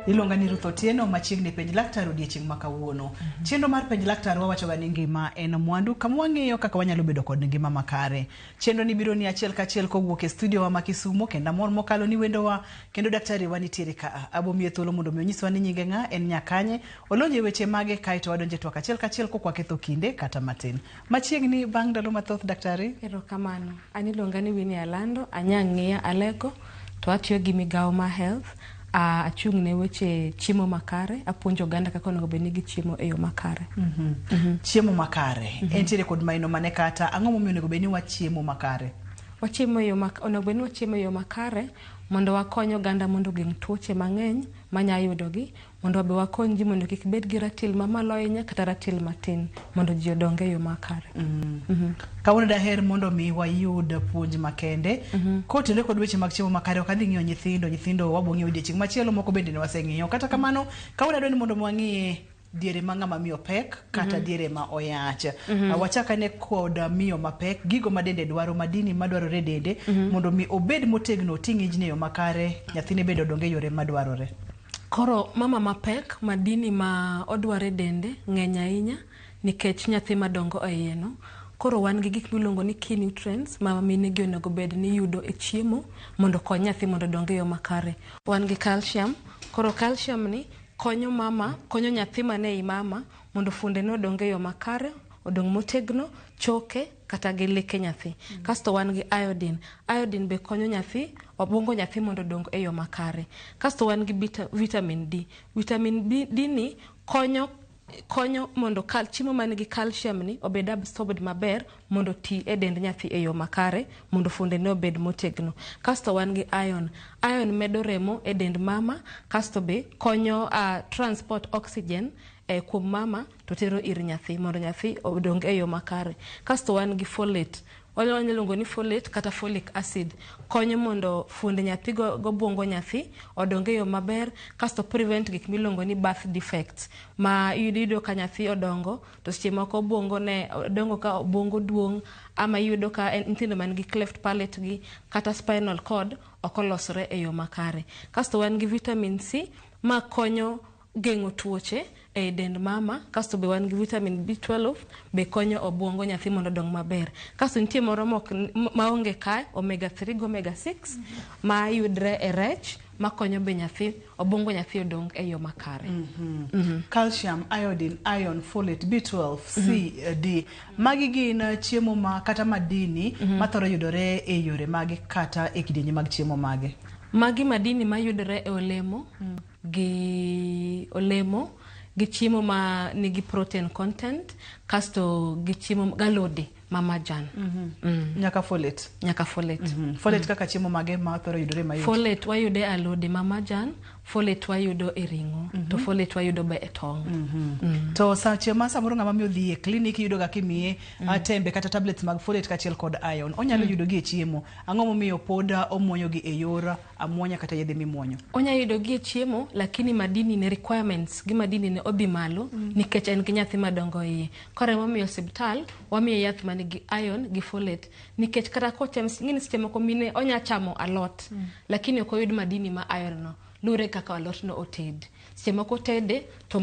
Iluonga ni Ruth Otieno machiegni penj laktar odiechieng' ma kawuono. Chenro mar penj laktar wawachoga ni ngima en mwandu kama wang'iyo kaka wanyalo bedo kod ngima makare. Chenro ni biro ni achiel kachiel kowuok e studio wa ma Kisumo kendo amor mokalo ni wendowa kendo daktari wa nitiere ka. Abo miye thuolo mondo mi onyiswa ni nyinge ng'a, en nya kanye, olony e weche mage kaeto wadonje twak achiel kachiel kok waketho kinde kata matin. Machiegni bang' ndalo mathoth daktari. Erokamano. An iluonga ni Winnie Alando, anya ng'iya Alego to atiyo gi migawo ma health. Achung' ne weche chiemo makare, apuonjo oganda kaka onego bed ni gichiemo e yo makare. Chiemo makare. Entiere kod maino mane kata ang'o momiyo onego bed ni wachiemo makare? Wachiemo e yo mak onego bed ni wachiemo e yo makare mondo wakony oganda mondo ogeng' tuoche mang'eny manya yudogi mondo be wakony ji mondo kik bed gi ratil mamalo ahinya kata ratil matin mondo ji odong e yo makare. Kawuono daher mondo mi wayud puonj makende kotenore kod weche mag chiemo makare. Ok adhi ng'iyo nyithindo, nyithindo wabo ng'iyo odiechieng' machielo, moko bende ne waseng'iyo. Kata kamano, kawuono adwa ni mondo mi wang'iye diere ma ng'ama miyo pek kata diere ma oyach. Wachak ane kod miyo mapek, gigo ma dende dwaro, madini madwarore e dende mondo mi obed motegno, oting' injni e yo makare, nyathine bende odong e yore madwarore. Koro mama mapek, madini ma odwaro e dende ng'eny ahinya nikech nyathi madongo e iye no. Koro wan gi gik miluongo ni key nutrients ma mine gi onego bed ni yudo e chiemo mondo okony nyathi mondo odong e yo makare. Wan gi calcium, koro calcium ni konyo mama, konyo nyathi man ei mama mondo fuondene odong e yo makare, odong motegno, choke kata gi leke nyathi. Kasto wan gi iodine. Iodine be konyo nyathi, obuongo nyathi mondo odong e yo makare. Kasto wan gi vitamin D. Vitamin D ni konyo konyo mondo kal, chiemo man gi calcium ni obed absorbed maber mondo oti e dend nyathi e yo makare mondo fuondene obed motegno. Kasto wan gi iron. Iron medo remo e dend mama kasto be konyo transport oxygen kuom mama to tero ir nyathi mondo nyathi odong e yo makare. Kasto wan gi folate. Wanyalo luongo ni folate kata folic acid. Konyo mondo fuonde nyathi gobwongo nyathi odong e yo maber kasto prevent gik miluongo ni birth defects ma iyudo ka nyathi odongo to seche moko obwongo ne odongo ka obwongo duong' ama iyudo ka en nyithindo man gi cleft palate gi kata spinal cord ok olosore e yo makare. Kasto wan gi vitamin C ma konyo geng'o tuoche e dend mama kasto be wan gi vitamin B12 be konyo obwongo nyathi mondo odong maber. Kasto nitie moro mok maonge kae omega 3 gi omega 6 ma yudre e rech makonyo be nyathi obwongo nyathi odong e yo makare. Calcium, iodine, iron, folate, B12, C, D. Magi gin chiemo ma kata madini mathoro yudore e yore mage kata e kidienje mag chiemo mage? Magi madini mayudore e olemo gi olemo gi chiemo ma nigi protein content kasto gi chiemo galode ma majan. Nyaka folate. Nyaka folate. Folate kaka chiemo mage ma thoro yudore mayot? Folate wayude e alode ma majan, folate wayudo e ring'o, to folate wayudo be e tong'. To sache ma samoro ng'ama miyo dhi e klinik iyudo ga kimiye tembe kata tablets mag folate kaachiel kod iron. Onyalo yudo gi e chiemo. Ang'o momiyo pod omuonyo gi e yor amuonya kata yedhe mimuonyo? Onya yudo gi e chiemo lakini madini ne requirements gi madini ne odhi malo nikech en gi nyathi madongo iye. Koro emomiyo osiptal wamiye yath manigi iron gi folate nikech kata kocham ing'eni seche moko mine onya chamo alot lakini ok oyud madini ma iron no luwore kaka alot no oted. Seche moko otede to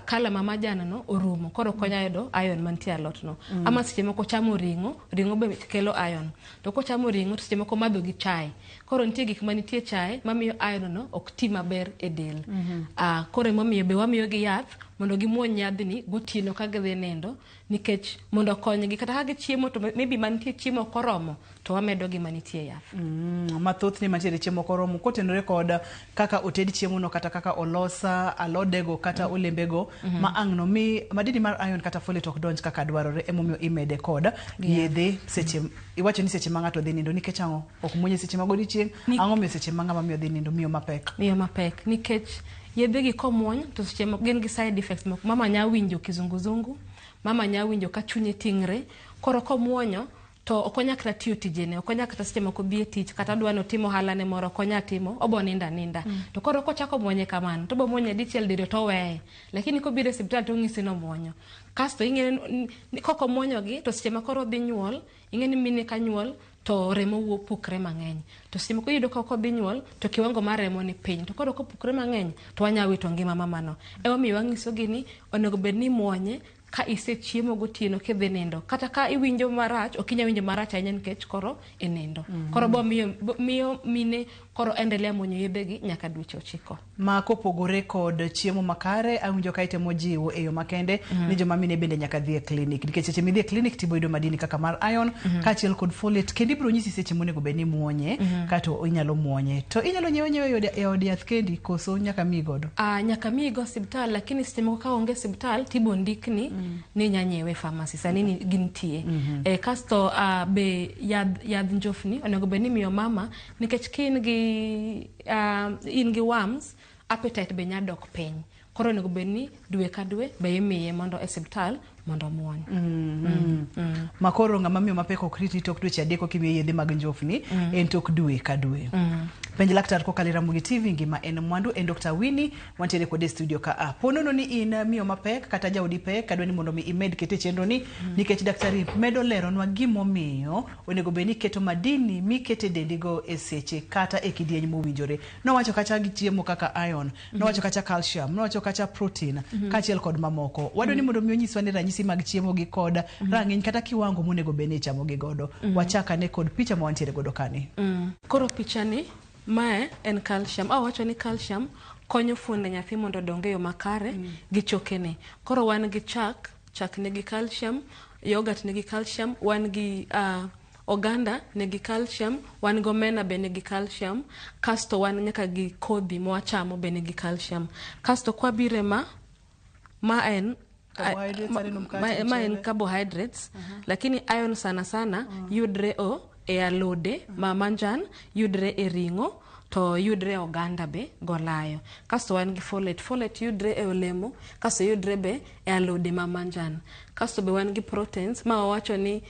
kala ma majan no orumo koro ok onya yudo iron mantie e alot no. Ama seche moko ochamo ring'o, ring'o be kelo iron. To kochamo ring'o to seche moko omadho gi chae. Koro nitie gik manitie e chae mamiyo iron no ok ti maber e del. Koro emomiyo be wamiyo gi yath mondo gimuony yadhni gotieno ka gidhi nindo nikech mondo okonygi kata ka gichiemo to maybe mantie chiemo ok oromo to wamedo gi manitie yath. Mathothne mantiere chiemo ok oromo kotenore kod kaka oted chiemo no kata kaka olos alodego kata olembego ma ang' no mi madini mar iron kata folate ok donj kaka dwarore emomiyo imede kod yedhe seche iwacho ni seche ma ng'ato dhi nindo nikech ang'o ok muonye seche mag odiochieng' ang'o miyo seche ma ng'ama miyo dhi nindo miyo mapek Miyo mapek nikech Yedhe gi komuony to seche moko gin gi side effects moko. Mama nya winjo kizunguzungu, mama nya winjo ka chunye ting're. Koro komuonyo to ok onya kata tiyo tijene, ok onya kata seche moko dhi e tich, kata odwa ni otim ohala ne moro, ok onya timo, obo nindo aninda. To koro kochako muonye kamano, to obo muonye dichiel diriyo to oweye. Lakini kobiro e osiptal to onyisi ni omuonyo. Kasto ing'e ni kok omuonyogi to seche ma koro odhi nyuol, ing'e ni mine ka nyuol to remo wuok pukre mang'eny. To seche moko iyudo ka ok odhi nyuol to kiwango mar remo ni piny. To koro kopukre mang'eny to wanya wito ngima mamano. Emomiyo wanyisogi ni onego bed ni imuonye ka isechiemo gotieno kidhi nindo. Kata ka iwinjo marach, ok inyal winjo marach ahinya nikech koro inindo. Koro bo miyo mine koro endelea muonyo yedhegi nyaka dweche 9. Ma kopogore kod chiemo makare, awinjo ka itemo jiwo e yo makende ni joma mine bende nyaka dhi e klinik. Nikech seche midhi e klinik tibo yudo madini kaka mar iron, kaachiel kod folate, kendo ibiro nyisi seche monego bed ni imuonye, kato inyalo muonye. To inyalo nyiewe nyiewe e od yath kendi, koso nyaka miyi godo? Nyaka miyi go osiptal, lakini seche moko ka onge osiptal tibo ndikni ni inya nyiewe e pharmacy, sani ni gintie. Kasto be yadh njofni onego bed ni imiyo mama, nikech ka in gi worms, appetite be nya dok piny. Koro onego bed ni dwe ka dwe be imiye mondo e osiptal mondo omuony. Ma koro ng'ama miyo mapek ok riti tok dweche 3 okimiye yedhe mag njofni, en tok dwe ka dwe. Penj laktar kokalo e Ramogi TV, ngima en mwandu. En Dr. Winnie, wantiere kode e studio ka a. Po nono ni in miyo mapek kata jaodi pek, kadwa ni mondo mi imed kete e chenro ni, nikech daktari medo leronwa gimomiyo onego bed ni iketo madini mikete dendi go e seche kata e kidieny mowinjore. Nowacho kacha gi chiemo kaka iron, nowacho kacha calcium, nowacho kacha protein, kaachiel kod mamoko. Wadwa ni mondo mi onyiswa ni ranyisi mag chiemo gi kod rang'iny kata kiwango monego bed ni ichamo gi godo. Wachak ane kod picha ma wantiere godo kani. Koro picha ni, mae en calcium. Awacho ni calcium konyo fuonde nyathi mondo odong e yo makare gi chokene. Koro wan gi chak, chak nigi calcium, yogurt nigi calcium, wan gi oganda nigi calcium, wan gi omena be nigi calcium, kasto wan nyaka gi kodhi mwachamo be nigi calcium. Kasto kwabire ma en Carbohydrates, aneno mkate, ma en mchele. Carbohydrates, lakini iron sana sana yudre e alode ma manjan, yudre e ring'o, to yudre e oganda be golayo. Kasto wan gi folate. Folate yudre e olemo, kasto yudre be e alode ma manjan. Kasto be wan gi proteins, ma wawacho ni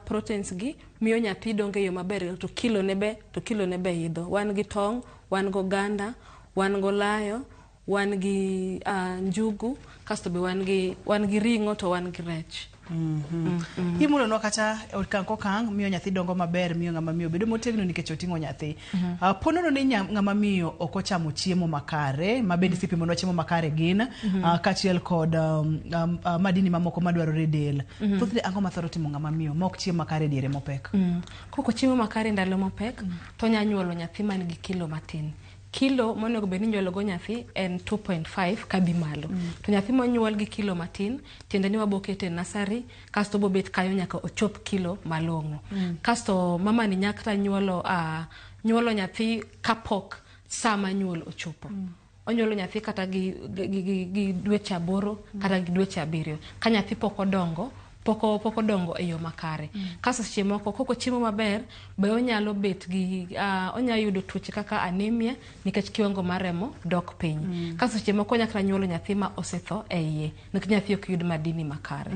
proteins gi miyo nyathi dongo e yo maber to kilo ne be idho. Wan gi tong', wan gi oganda, wan gi olayo, wan gi njugu, kasto be wan gi ring'o to wan gi rech. Imulonwa kata okang' kokang' miyo nyathi dongo maber, miyo ng'ama miyo bedo motegno nikech oting'o nyathi. Po nono ni ng'ama miyo ok ochamo chiemo makare, ma bende isepimonwa chiemo makare gin, kaachiel kod madini mamoko madwarore e del. Thothne ang'o mathoro timo ng'ama miyo ma ok chiem makare e diere mopek? Kok ochiemo makare ndalo mopek, to onya nyuolo nyathi man gi kilo matin. Kilo monego bed ni inyuolo go nyathi en 2.5 kadhi malo. To nyathi monyuol gi kilo matin, tiende ni wabo kete e nursery, kasto obiro bet kanyo nyaka ochop kilo malong'o. Kasto mama ni nya kata nyuolo nyathi kapok sa ma nyuol ochopo. Onyuolo nyathi kata gi dweche 8 kata gi dweche 7. Ka nyathi pok odongo, pok odongo e yo makare. Kasto seche moko kok ochiemo maber, be onyalo bet gi, onyalo yudo tuoche kaka anemia nikech kiwango mar remo dok piny. Kasto seche moko onya kata nyuolo nyathi ma osetho e iye nikech nyathi ok yud madini makare.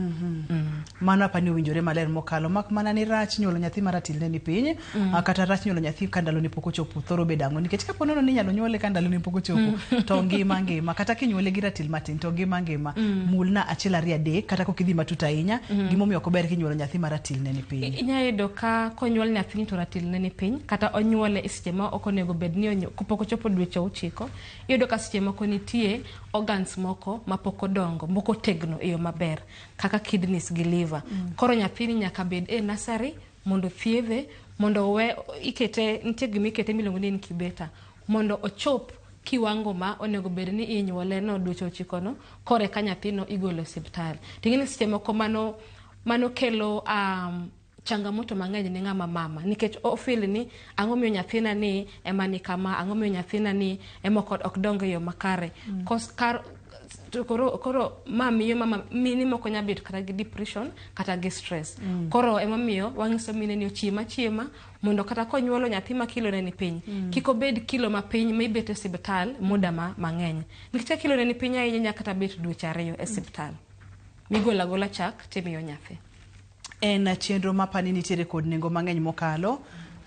Mano apani owinjore maler mokalo, mak mana ni rach nyuolo nyathi ma ratil ne ni piny, kata rach nyuolo nyathi ka ndalone pok ochopo thoro bedo ang'o? Nikech kapo nono ni inyalo nyuole ka ndalone pok ochopo, to ngima ngima, kata kinyuole gi ratil matin to ngima ngima. Mulna 1 2 3 kata kok idhi matut ahinya, gimomiyo ok ober kinyuolo nyathi ma ratil ne ni piny. Inya yudo ka konyuol nyathini to ratil ne ni piny, kata onyuole e seche ma ok onego bed ni kapok ochopo dweche 9, iyudo ka seche moko nitie organs moko ma pok odongo, mok otegno e yo maber, kaka kidneys gi liver. Koro nyathini nyaka bed e nursery mondo thiedhe, mondo owe ikete, nitie gima ikete miluongo ni incubator, mondo ochop kiwango ma onego bed ni inyuole no dweche 9 no, kore ka nyathino igolo e osiptal. To ing'e ni seche moko mano kelo changamoto mang'eny ne ng'ama mama nikech ofeel ni ang'o miyo nyathina ni ema ni kama, ang'o miyo nyathina ni ema ok dong e yo makare. Kos, kar, to koro ma miyo mama mine moko nya bet kata gi depression kata gi stress. Koro emomiyo wang'iso mine ni ochiem achiema mondo kata konyuolo nyathi ma kilo ne ni piny, kik obed kilo mapiny ma ibet e osiptal muda mang'eny. Nikech ka kilo ne ni piny ahinya nya kata bet dweche 2 e osiptal. Migolo agola chak timiyo nyathi. En chenro mapani nitiere kod nengo mang'eny mokalo.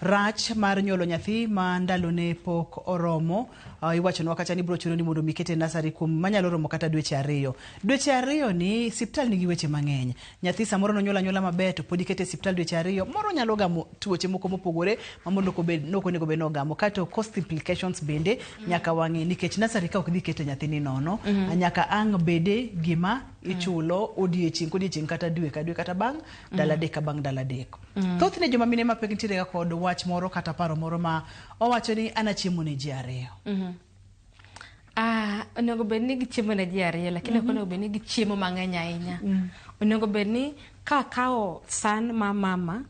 Rach mar nyuolo nyathi ma ndalone pok oromo, iwachonwa kacha ni biro chuno ni mondo mi kete e nursery kuom manyalo romo kata dweche 2. Dweche 2 ni siptal nigi weche mang'eny. Nyathi samoro nonyuol anyuola maber to pod ikete e siptal dweche 2. Moro nyalo gamo tuoche moko mopogore ma mondo ok onego bed ni ogamo. Kato cost implications bende nyaka wang'i nikech nursery ka ok dhi kete nyathini nono, nyaka ang' bede gima ichulo odiechieng' kodiechieng' kata dwe ka dwe kata bang' ndalo 3 ka bang' ndalo 3. Thothne joma mine mapek nitiere ga kod wach moro kata paro moro ma owacho ni an achiemo ne ji 2. Onego bed ni gichiemo ne ji 2, lakini ok onego bed ni gichiemo mang'eny ahinya. Onego bed ni ka akawo san ma mama,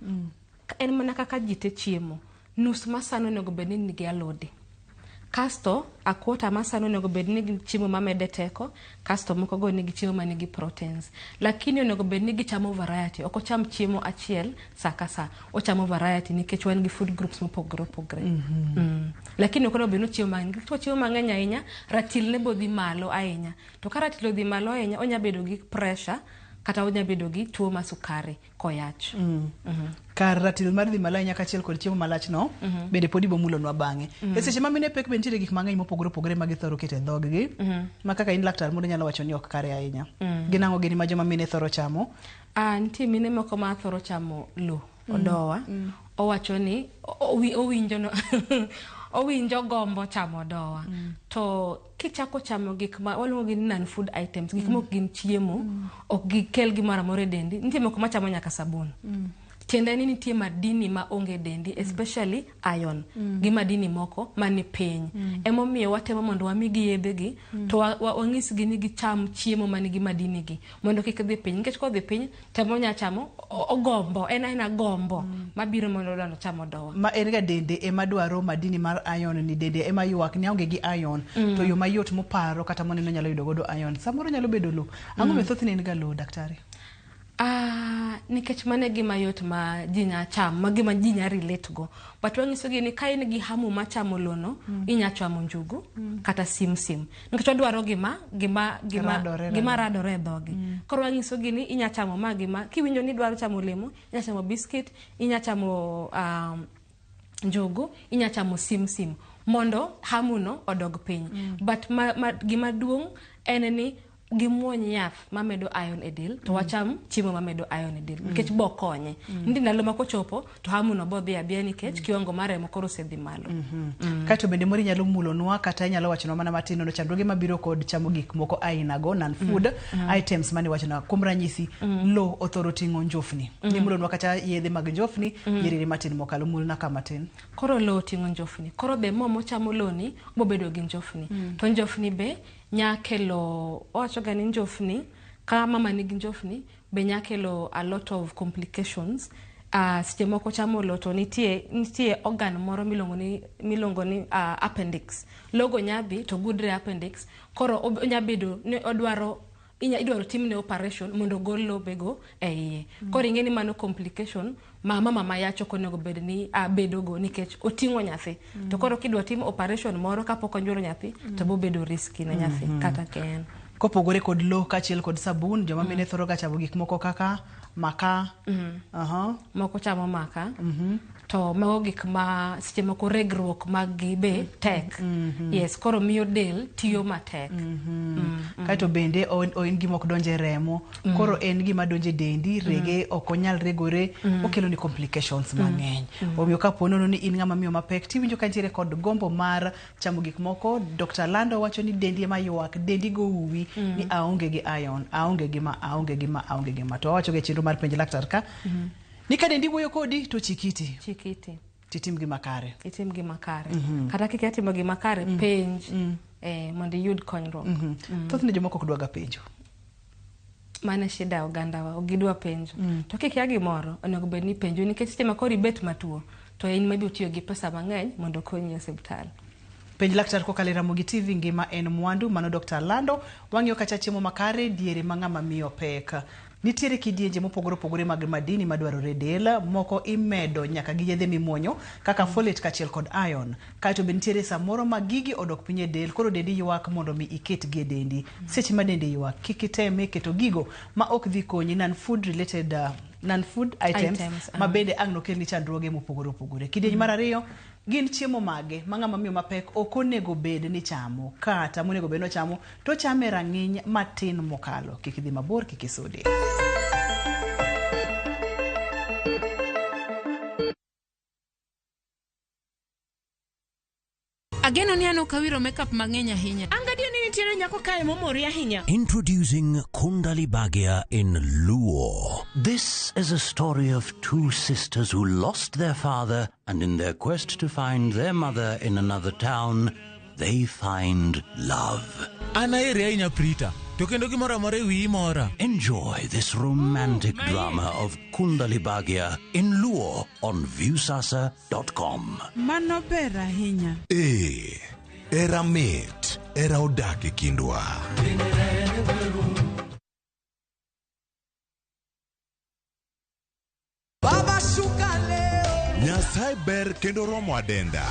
en mana kaka ji te chiemo. Nus ma san onego bed ni nigi alode. Kasto a quarter ma san onego bed ni nigi chiemo mamede teko, kasto moko go nigi chiemo manigi proteins. Lakini onego bed ni gichamo variety, ok ocham chiemo achiel sa ka sa. Ochamo variety nikech wan gi food groups mopogore opogore. Lakini ok onego bed ni ochiemo mang'eny. Nikech kochiemo mang'eny ahinya, ratil ne bo dhi malo ahinya. To ka ratil odhi malo ahinya, onya bedo gi pressure kata onya bedo gi tuo mar sukari koyach. Kar ratil mar dhi malo ahinya kaachiel kod chiemo malach no, bende pod ibo mulonwa bang'e. E seche ma mine pek be nitiere gik mang'eny mopogore opogore ma githoro keto e dhoggi, ma kaka in laktar moro nyalo wacho ni ok kare ahinya. Gin ang'o gini ma joma mine thoro chamo? Nitie mine moko ma thoro chamo lo, odowa. Owacho ni owinjo no, owinjo gombo chamo odowa. To kichako chamo gik ma waluongo gi non food items, gik mok gin chiemo, ok gikel gimoro amora e dendi. Nitie moko machamo nyaka sabun. Tiende ni nitie madini ma onge e dendi, especially iron, gi madini moko mani piny. Emomiyo watemo mondo wamigi yedhegi, to wanyisgi ni gicham chiemo manigi madini gi, mondo kik dhi piny. Nikech kodhi piny, temo nya chamo, ogombo, en aena gombo, mabiro mondo odwa chamo odowa. Ma en ga dende ema dwaro madini mar iron ni, dende ema ywak ni aonge gi iron, to yo mayot moparo kata moneno nyalo yudo godo iron. Samoro nyalo bedo lo. Ang'o momiyo thothne en ga lo, daktari? Nikech mano e gima yot ma ji nya cham, ma gima ji nya relate go. But wanyiso gi ni ka in gi hamu mar chamo lo no, inya chamo njugu kata simsim. Nikech wadwaro Radore, gima radore. radore e dhogi. Koro wanyiso gi ni inya chamo ma gima, kiwinjo ni idwaro chamo olemo, inya chamo biscuit, inya chamo njugu, inya chamo simsim mondo hamu no odog piny. But gima duong' en ni gimuony yath mamedo iron e del, to wacham chiemo mamedo iron e del, nikech bo konye. Nitie ndalo ma kochopo to hamu no bo dhi adhiya nikech kiwango mar remo koro osedhi malo. Kaeto bende moro inyalo mulonwa kata inyalo wachonwa mana matin nono chandruoge mabiro kod chamo gik moko aina go, non food items mane iwachonwa. Kuom ranyisi, lo othoro ting'o njofni. Nimulonwa kata yedhe mag njofni, nyiriri matin mokalo, mulna ka matin. Koro lo oting'o njofni. Koro be mo mochamo lo ni bobedo gi njofni. To njofni be nya kelo, owacho ga ni njofni, ka mama nigi njofni, be nya kelo a lot of complications. Seche moko chamo lo to nitie organ moro miluongo ni appendix. Logo nya dhi to gudre appendix. Koro onya bedo ni odwaro, idwaro timne operation mondo ogol lobego e iye. Koro ing'e ni mano complication ma mama ma yach ok onego bed ni bedogo nikech oting'o nyathi. To koro kidwa tim operation moro kapok onyuolo nyathi, to bobedo risky ne nyathi kata ka en. Kopogore kod lo kaachiel kod sabun, joma mine thoro ga chamo gik moko kaka maka. Moko chamo maka. To mago gik ma seche moko regruok mag gi be tek. Yes, koro miyo del tiyo matek. Kaeto bende en gima ok donj e remo. Koro en gima donjo e dendi, rege ok onyal regore, okelo ni complications mang'eny. Omiyo kapo nono ni in ng'ama miyo mapek, tiwinjo ka nitiere kod gombo mar chamo gik moko, Dr. Lando wacho ni dendi ema ywak, dendi go uwi ni aonge gi iron, aonge gi ma, aonge gi ma, aonge gi ma. To wawacho ga e chenro mar penj laktar ka, ni ka dendi wuoyo kodi to chikiti. Chikiti. Titim gima kare. Itim gima kare. Kata kikia timo gima kare, penj, mondo iyud konyruok. Thothne jomoko ok dwaga penjo. Mano e shida ogandawa, ok gidwa penjo. To kikia gimoro, onego bed ni ipenjo nikech seche ma koro ibet matuo, to in maybe otiyo gi pesa mang'eny mondo okonyi e osiptal. Penj laktar kokalo e Ramogi TV ngima en mwandu, mano Dr. Lando. Wang'iyo kacha chiemo makare diere ma ng'ama miyo pek. Nitiere kidienje mopogore opogore mag madini madwarore e del, moko imedo nyaka gi yedhe mimuonyo kaka folate kaachiel kod iron. Kaeto be nitiere samoro ma gigi odok piny e del, koro dendi ywak mondo mi iketgi e dendi. Seche ma dendi ywak, kik iteme keto gigo ma ok dhi konyi non food related non food items, ma bende ang' nokelni chandruoge mopogore opogore. Kidieny mar ariyo gin chiemo mage ma ng'ama miyo mapek ok onego bed ni chamo kata monego bed ni ochamo to ochame e rang'iny matin mokalo. Kik idhi mabor, kik isude. Ageno ni an ok awiro makeup mang'eny ahinya. An gadier ni nitiere nyako kae momori ahinya. Introducing Kundali Bhagya in Luo. This is a story of two sisters who lost their father and in their quest to find their mother in another town, they find love. An aheri ahinya Prita, to kendo gimoro amora e wiyi mora. Enjoy this romantic drama of Kundali Bhagya in Luo on Viusasa.com. Mano ber ahinya. Ee, era mit, era odak e kindwa. Baba shuka leo. Nyasaye ber kendo romo adenda.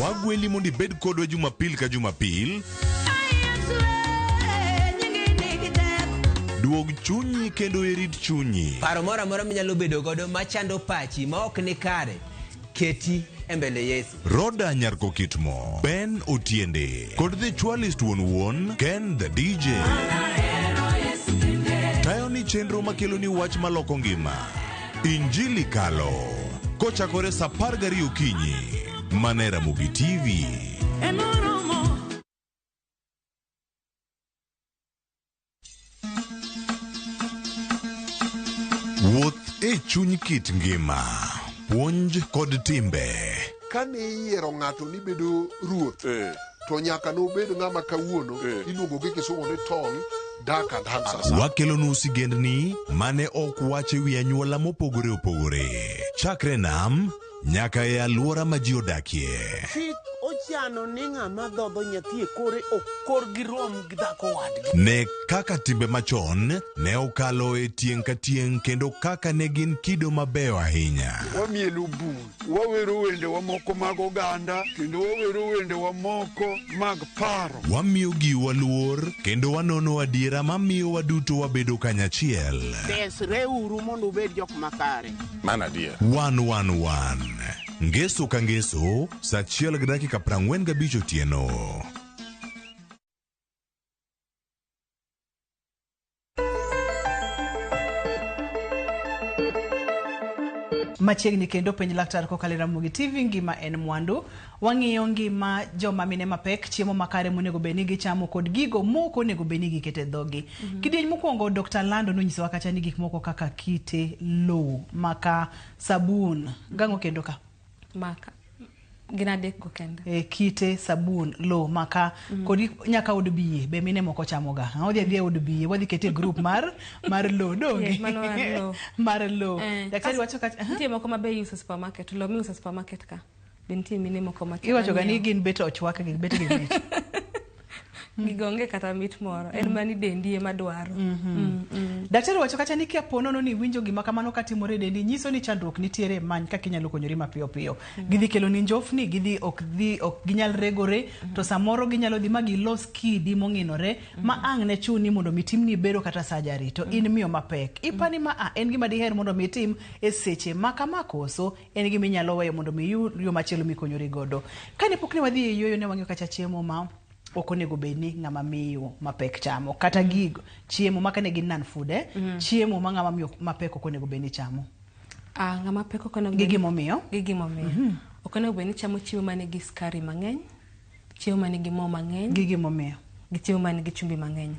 Wagweli mondo ibed kodwa Jumapil ka Jumapil. Duog chunyi kendo irit chunyi. Paro moro amora minyalo bedo godo machando pachi ma ok ni kare, keti e mbele Yesu. Roda Nyarkokitmo, Ben Otiende, kod The Chwalist wuon wuon, Ken the DJ. Tayo ni chenro makelo ni wach maloko ngima. Injili Kalo. Kochakore saa 12 okinyi. Mana e Ramogi TV. Wuoth e chuny kit ngima. Puonj kod timbe. Kane iyiero ng'ato ni bedo ruoth, to nyaka nobed ng'ama kawuono iluongo gi kisungu ni tall, dark and handsome. Wakelonu sigendni mane ok wach e wi anyuola mopogore opogore. Chakre nam nyaka e alwora ma ji odakie. Chik ochano ni ng'ama dhodho nyathi e kore ok korgi rom gi dhako wadgi. Ne kaka timbe machon ne okalo e tieng' ka tieng' kendo kaka ne gin kido mabeyo ahinya. Wamielo bul, wawero wendewa moko mag oganda, kendo wawero wendewa moko mag paro. Wamiyo giwa luor kendo wanono adiera mamiyo waduto wabedo kanyachiel. Desreuru mondo ubed jok makare. Mano adier. Wan wan wan. Ngeso ka ngeso, saa 1:45 otieno. Machiegni kendo penj laktar kokalo e Ramogi TV ngima en mwandu. Wang'iyo ngima joma mine mapek, chiemo makare monego bed ni gichamo kod gigo mok onego bed ni giketo e dhogi. Kidieny mokwongo Dr. Lando nonyisowa kacha ni gik moko kaka kite, lowo, maka, sabun, gang'o kendo ka? Maka. Gin adek go kende. E, kite, sabun, lowo, maka, kod nyaka od biye be mine moko chamoga. Odhi adhiya e od biye, wadhi kete e group mar lowo, donge? Yes, mano mar lowo. Mar lowo. Daktari wacho kacha, Nitie moko ma be iuso e supermarket, lowo miuso e supermarket ka. Be nitie mine moko ma Iwacho ga ni gin bet ochwak gi bet gi mit. Gigo onge kata mit moro, en mana ni dendi ema dwaro. Daktari wacho kacha ni kapo nono ni iwinjo gima kamano katimore e dendi, nyiso ni chandruok nitiere, many kaka inyalo konyori mapiyo piyo. Gidhi kelo ni njofni, gidhi ok dhi ok ginyal regore, to samoro ginyalo dhi ma gilos kidi mong'inore ma ang' ne chuni mondo mi timni bero kata surgery, to in miyo mapek. Ipani ma a en gima diher mondo mi itim e seche ma kama koso en gima inyalo weyo mondo mi iyud yo machielo mikonyori godo. Kane pok ne wadhi e yueyo ne wang'iyo kacha chiemo ma ok onego bed ni ng'ama miyo mapek chamo kata gigo chiemo ma kane gin non food chiemo ma ng'ama miyo mapek ok onego bed ni chamo. Ng'ama pek ok onego Gi gimomiyo? Gi gimomiyo. Ok onego bed ni chamo chiemo manigi sukari mang'eny, chiemo manigi mo mang'eny. Gi gimomiyo? Gi chiemo manigi chumbi mang'eny.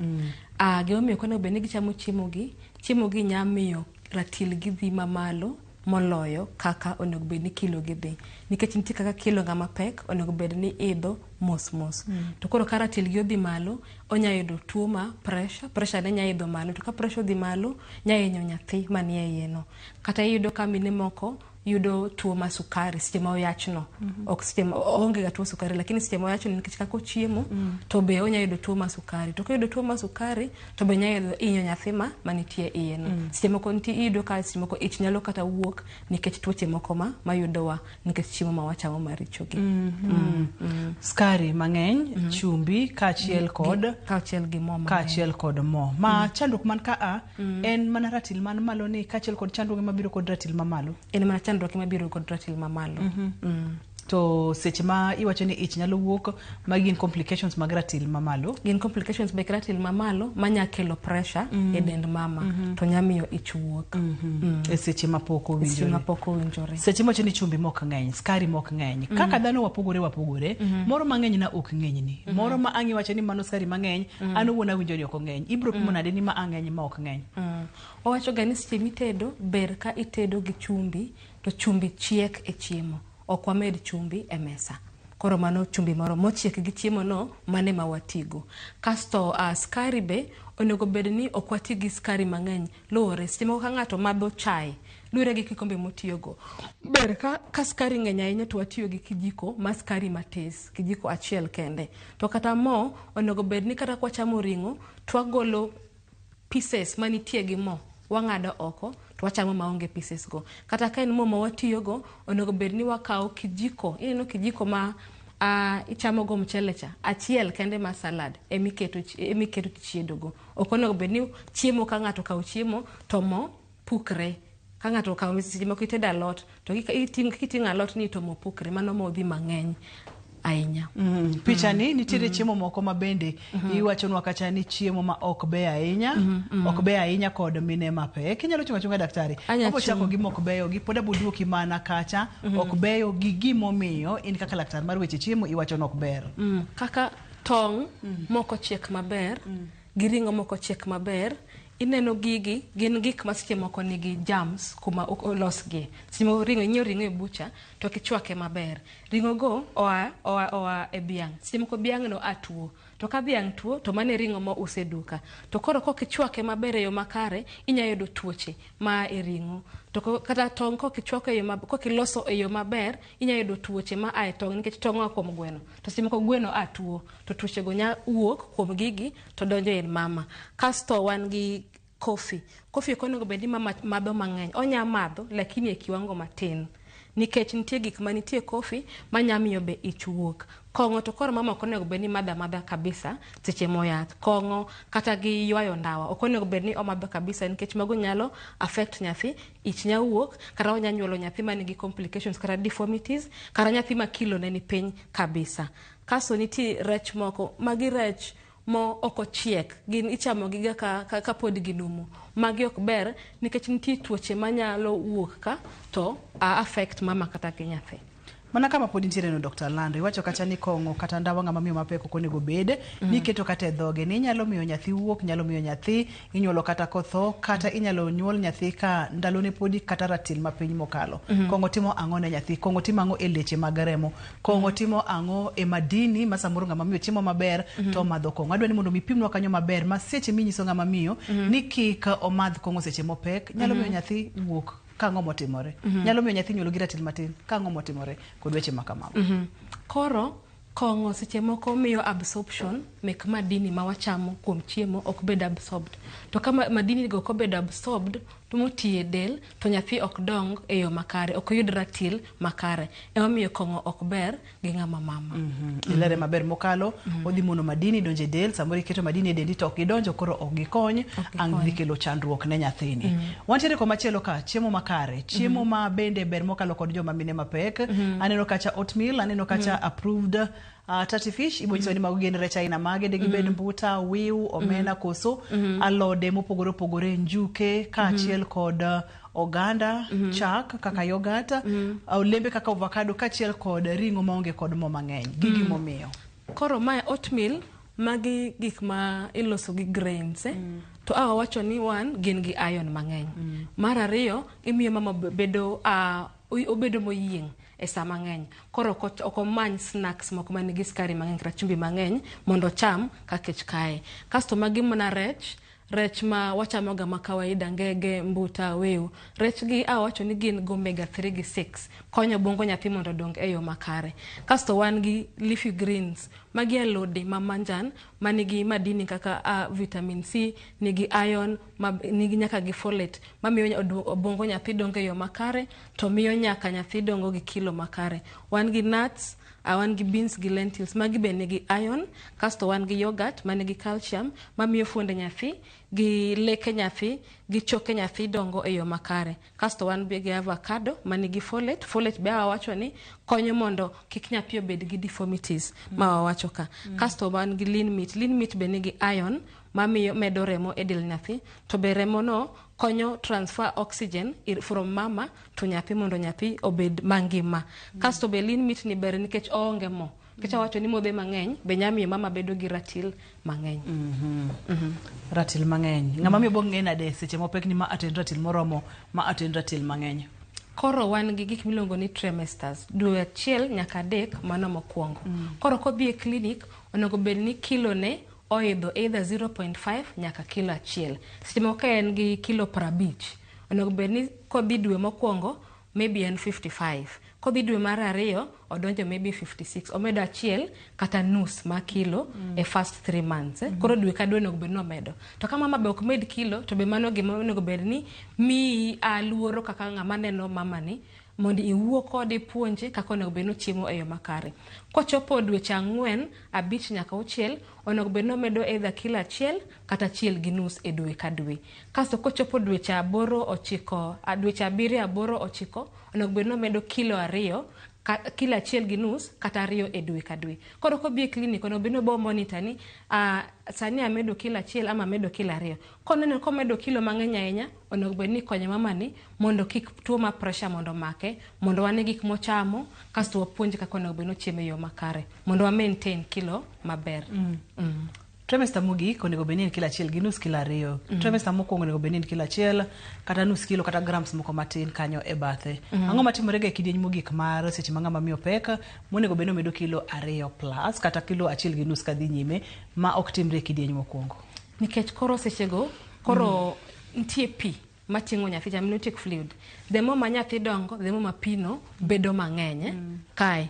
Gimomiyo ok onego bed ni gichamo chiemo gi, chiemo gi nya miyo ratil gi dhi mamalo moloyo kaka onego bed ni kilo gi dhi. Nikech nitie kaka kilo ng'ama pek onego bed ni idho mos mos. To koro ka ratil gi odhi malo, onya yudo tuo ma pressure, pressure ne nya idho malo. To ka pressure odhi malo, nya hinyo nyathi manie iye no. Kata iyudo ka mine moko yudo tuo ma sukari seche ma oyachno. Ok seche ma oonge ga tuo sukari, lakini seche ma oyachno nikech kaka ochiemo, to be onya yudo tuo ma sukari. To koyudo tuo ma sukari, to be nya yudo hinyo nyathi ma manitie iye no. Seche moko nitie iyudo ka seche moko ich nyalo kata wuok nikech tuoche moko ma mayudowa nikech chiemo ma wachamo maricho gi. Skari mang'eny, chumbi kaachiel kod kaachiel gi mo mang'eny. Kaachiel kod mo. Ma chandruok man ka a en mana ratil man malo ni kaachiel kod chandruoge mabiro kod ratil mamalo. En mana chandruok mabiro kod ratil mamalo. To seche ma iwacho ni ich nyalo wuok, magi gin complications mag ratil mamalo. Gin complications mek ratil mamalo manya kelo pressure e dend mama to nya miyo ich wuok. E seche ma pok Seche owinjore. ma pok owinjore. Seche miwacho ni chumbi mok ng'eny, skari mok ng'eny. Kaka dhano wapogore wapogore, moro mang'eny na ok ng'enyni. Moro ma ang' iwacho ni mano skari mang'eny, an owuon awinjo ni ok ong'eny. Ibiro pimo nade ni ma ang'eny ma ok ng'eny? Owacho ga ni seche mitedo, ber ka itedo gi chumbi, to chumbi chiek e chiemo. Ok wamed chumbi e mesa. Koro mano chumbi moro mochiek gi chiemo no, mane ma watigo. Kasto skari be, onego bed ni ok wati gi skari mang'eny. Luwore, seche moko ka ng'ato madho chai, luwore gi kikombe motiyogo. Ber ka skari ng'eny ahinya to watiyo gi kijiko ma skari matis, kijiko achiel kende. To kata mo, onego bed ni kata kwachamo ring'o, to wagolo pieces manitie gi mo, wang'ado oko, to wachamo maonge pieces go. Kata ka en mo ma watiyogo, onego bed ni wakawo kijiko, ineno kijiko ma ichamo go mchele cha, achiel kende ma salad emiketo tichiedogo. Ok onego bed ni chiemo ka ng'ato okawo chiemo to mo pukre. Ka ng'ato okawo seche moko itedo alot, to kiting'o alot ni to mo pukre, mano mo dhi mang'eny ahinya. Picha ni nitiere chiemo moko ma bende iwachonwa kacha ni chiemo ma ok beyo ahinya, ok beyo ahinya kod mine mapek. Inyalo chung' achunga daktari. Anya Wabiro chako chung'. gi mok beyo gi pod abo duoki mana kacha ok beyo gi gimomiyo in kaka laktar mar weche chiemo iwacho ni ok ber. Kaka tong' mok ochiek maber, gi ring'o mok ochiek maber, ineno gigi gin gik ma seche moko nigi germs kuma olosgie. Seche moko ring'o, inyiewo ring'o e bucha to ok ichwake maber. Ring'o go oa e dhiang'. Seche moko dhiang' no a tuo. To ka dhiang' tuo to mano e ring'o ma use duka. To koro kok ichwake maber e yo makare, inya yudo tuoche ma e ring'o. To kata tong' kok ichwako e yo kok iloso e yo maber, inya yudo tuoche ma a e tong' nikech tong' oa kuom gweno. To seche moko gweno a tuo, to tuoche go nya wuok kuom gigi to donjo e mama. Kasto wan gi kofi. Kofi ok onego bed ni mama madho mang'eny. Onya madho lakini e kiwango matin. Nikech nitie gik manitie e kofi manya miyo be ich wuok. Kong'o to koro mama ok onego bed ni madho amadha kabisa seche moyath. Kong'o kata gi ywayo ndawa ok onego bed ni omadho kabisa nikech mago nyalo affect nyathi, ich nya wuok, kata onya nyuolo nyathi manigi complications kata deformities, kata nyathi ma kilo ne ni piny kabisa. Kasto nitie rech moko, magi rech mo ok ochiek, gin ichamo giga ka pod ginumu. Magi ok ber nikech nitie tuoche manyalo wuok ka to affect mama kata gi nyathi. Mana kama pod nitiere no Dr. Lando, iwacho kacha ni kong'o kata ndawa ng'ama miyo mapek ok onego bed, ni iketo kata e dhoge, ni inyalo miyo nyathi wuok, nyalo miyo nyathi inyuolo kata kotho, kata inyalo nyuol nyathi ka ndalone podi kata ratil mapiny mokalo. Kong'o timo ang'o ne nyathi? Kong'o timo ang'o e leche mag remo? Kong'o timo ang'o e madini ma samoro ng'ama miyo chiemo maber to omadho kong'o? Adwa ni mondo mi pimnwa kanyo maber ma seche minyiso ng'ama miyo ni kik omadh kong'o seche mopek, nyalo miyo nyathi wuok ka ang'o motimore. Nyalo miyo nyathi nyuolo gi ratil matin ka ang'o motimore kod weche ma kamago. Koro kong'o seche moko miyo absorption mek madini ma wachamo kuom chiemo ok bed absorbed. To ka madini go ok obedo absorbed to motii e del to nyathi ok dong e yo makare, ok oyud ratil makare. Emomiyo kong'o ok ber gi ng'ama mama. Ilere maber mokalo, odhi mono madini donjo e del, samoro iketo madini e dendi to ok gidonjo koro ok gikony, ang' dhi kelo chandruok ne nyathini. Wantiere komachielo ka, chiemo makare, chiemo ma bende ber mokalo kod joma mine mapek. Aneno kacha oatmeal, aneno kacha approved tatty fish, ibo nyiso ni mago gin rech aina mage, de gibed mbuta, wiu, omena koso alode mopogore opogore, njuke kaachiel kod oganda, chak kaka yogurt, olembe kaka avocado kaachiel kod ring'o maonge kod mo mang'eny. Gigi momiyo. Koro mae oatmeal, magi gik ma iloso gi grains, eh? To a wawacho ni one, gin gi iron mang'eny. Mar ariyo, imiyo mama bedo obedo moyieng' e saa mang'eny. Koro ok omany snacks moko manigi sukari mang'eny kata chumbi mang'eny mondo ocham ka kech kaye. Kasto magi mana rech, rech ma wachamoga ma kawaida, ngege, mbuta, wiu. Rech gi awacho ni gin gi omega 3 gi 6, konyo obwongo nyathi mondo odong e yo makare. Kasto wan gi leafy greens, magi alode ma manjan manigi madini kaka vitamin C, nigi iron, nigi nyaka gi folate, mamiyo obwongo nyathi dongo e yo makare, to miyo nyaka nyathi dongo gi kilo makare. Wan gi nuts, wan gi beans gi lentils, magi be nigi iron. Kasto wan gi yogurt manigi calcium, mamiyo fuonde nyathi gi leke nyathi gi choke nyathi dongo e yo makare. Kasto wan be gi avocado manigi folate. Folate be awacho ni konyo mondo kik nyathi obed gi deformities ma wawacho ka. Kasto wan gi lean meat. Lean meat be nigi iron mamiyo medo remo e del nyathi, to be remo no konyo transfer oxygen from mama to nyathi mondo nyathi obed mangima. Kasto be lean meat ni ber nikech oonge mo. Nikech awacho ni modhe mang'eny be nya miyo mama bedo gi ratil mang'eny. Ratil mang'eny. Ng'ama miyo bo ng'e nade seche mopek ni ma aten ratil moromo, ma aten ratil mang'eny? Koro wan gi gik miluongo ni trimesters, dwe 1 nyaka 3 mano mokwongo. Koro kodhi e klinik, onego bed ni kilo ne oidho either 0.5 nyaka kilo 1. Seche moko ka en gi kilo 50, onego bed ni kodhi dwe mokwongo maybe en 55. Kodhi dwe mar 2 odonjo maybe 56, omedo 1 kata nus ma kilo e first 3 months. Koro dwe ka dwe onego bed ni omedo. To ka mama be ok med kilo, to be mano gima onego bed ni miyi luoro kaka ng'ama neno mama ni, mondo iwuo kode, ipuonje kaka onego bed ni ochiemo e yo makare. Kochopo dweche 4, 5 nyaka 6, onego bed ni omedo either kilo 1 kata 1.5 e dwe ka dwe. Kasto kochopo dweche 8, 9, dweche 7, 8, 9, onego bed ni omedo kilo 2, kilo 1.5 kata 2 e dwe ka dwe. Koro kodhi e klinik, onego bed ni obo monitor ni sani amedo kilo 1 ama amedo kilo 2. Koneno komedo kilo mang'eny ahinya, onego bed ni ikonyo mama ni mondo kik tuo mar pressure mondo omake, mondo wane gik mochamo, kasto wapuonje kaka onego bed ni ochiemo e yo makare, mondo wa maintain kilo maber. Trimester mogik onego bed ni en kilo 1.5, kilo 2. Trimester mokwongo onego bed ni en kilo 1 kata nus kilo kata grams moko matin kanyo e bathe. Ang'o matimore ga e kidieny mogik mar seche ma ng'ama miyo pek monego bed ni omedo kilo 2 plus kata kilo 1.5 kadhi nyime ma ok timre e kidieny mokwongo? Nikech koro sechego koro nitie pi mating'o nyathi, amniotic fluid. The more ma nyathi dongo, the more ma pi no bedo mang'eny. Kae.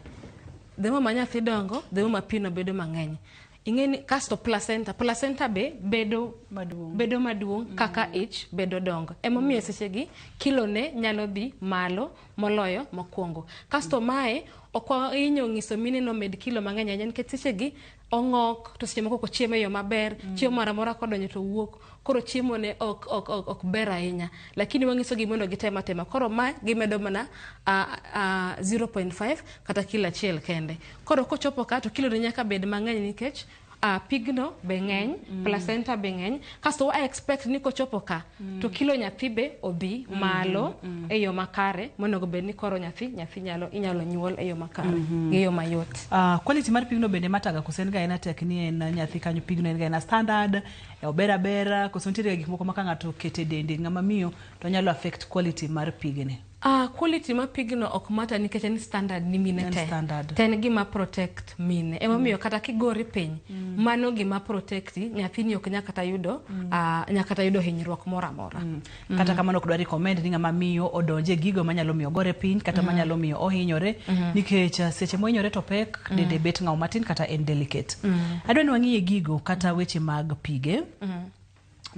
The more ma nyathi dongo, the more ma pi no bedo mang'eny. Ing'eni kasto placenta, placenta be bedo maduong', bedo maduong' kaka ich bedo dongo. Emomiyo seche gi kilo ne nyalo dhi malo moloyo mokwongo. Kasto mae ok wahinyo ng'iso mine no med kilo mang'eny ahinya nikech seche gi ong'ok, to seche moko ok ochiemo e yo maber, chiemo moro amora kodonjo to wuok, koro chiemo ne ok ber ahinya. Lakini wang'iso gi mondo gitem atema. Koro ma gimedo mana 0.5 kata kilo 1 kende. Koro kochopo ka to kilo ne nyaka bed mang'eny nikech pigno be ng'eny, placenta be ng'eny. Kasto wa expect ni kochopo ka to kilo nyathi be obi malo e yo makare monego bed ni koro nyathi nyalo inyalo nyuol e yo makare gi yo mayot. Quality mar pigno bende mataga koso en ga en tek ni en nyathi kanyo pigno en ga en standard, ober abera, koso nitiere gik moko ma ka ng'ato okete dende ng'ama miyo to nyalo affect quality mar pigni? Quality mar pigno ok mata nikech en standard ni mine te. Standard. Te en gima protect mine. Emomiyo kata kigori piny, mano gima protect nyathini ok nyal kata yudo, nyal kata yudo hinyruok moro amora. Kata kamano ok dwa recommend ni ng'ama miyo odonje gigo manyalo miyo gore piny kata manyalo miyo ohinyore, nikech seche mohinyore to pek, dende bet ng'aw matin kata en delicate. Adwa ni wang'iye gigo kata weche mag pige.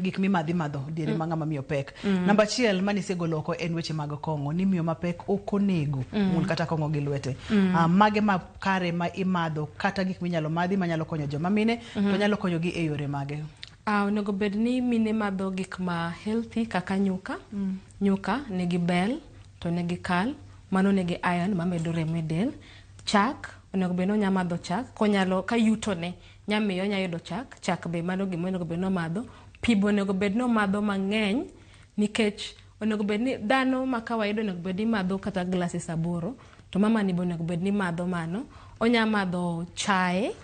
Gik mimadhi madho diere ma ng'ama miyo pek. Namba 1 manisegolo oko en weche mag kong'o, ni miyo mapek ok onego mul kata kong'o gi lwete. Mage ma kare ma imadho kata gik minyalo madhi manyalo konyo joma mine, to nyalo konyo gi e yore mage? Onego bed ni mine madho gik ma healthy kaka nyuka. Nyuka nigi bel to nigi kal, mano nigi iron mamedo remo e del. Chak, onego bed ni onya madho chak, konyalo ka yutone nyamiyo onya yudo chak, chak be mano gima onego bed ni omadho. Pi be onego bed ni omadho mang'eny nikech onego bed ni dhano ma kawaida onego bed ni madho kata glasses 8, to mama ni be onego bed ni madho mano. Onya madho chae,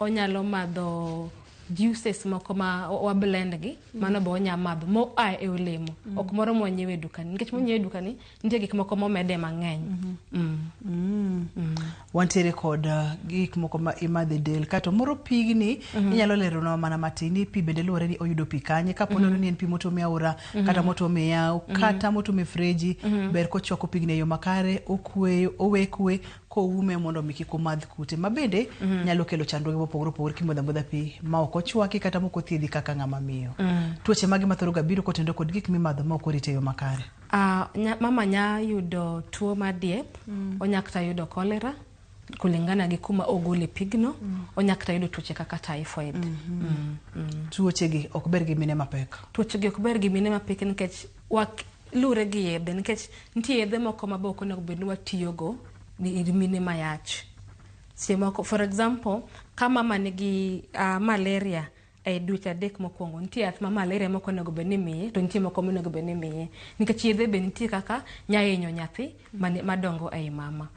onyalo madho juices moko ma wa blend gi mano be onya madho moa e olemo ok moro mwanyiewo e dukani nikech monyiewo e dukani nitie gik moko momede mang'eny. Wantiere kod gik moko ma imadho e del kato moro pigni inyalo leronwa mana matin ni pi bende luwore ni oyudo pi kanye kapo nono ni en pi motuom e aora kata motuom e yawo kata motuom e freji ber kochwako pigni e yo makare okweyo owe kwe koume mondo mi kik omadh kute ma bende nyalo kelo chandruoge mopogore opogore kimodho amodha pi ma ok ochwaki kata mok othiedhi kaka ng'ama miyo. Tuoche mage mathoro ga biro kotenore kod gik mimadho ma ok orit e yo makare? Mama nya yudo tuo mar diep, onya kata yudo cholera kulingana gi kuma ogole pigno, onya kata yudo tuoche kaka typhoid. Tuoche gi ok ber gi mine mapek. Tuoche gi ok ber gi mine mapek nikech lure gi yedhe nikech nitie yedhe moko ma be ok onego bed ni watiyogo gi mine mayach. Seche moko, for example, ka mama nigi malaria e dweche 3 mokwongo, nitie yath ma malaria moko onego bed ni imiye to nitie moko monego bed ni imiye nikech yedhe be nitie kaka nya hinyo nyathi madongo ei mama.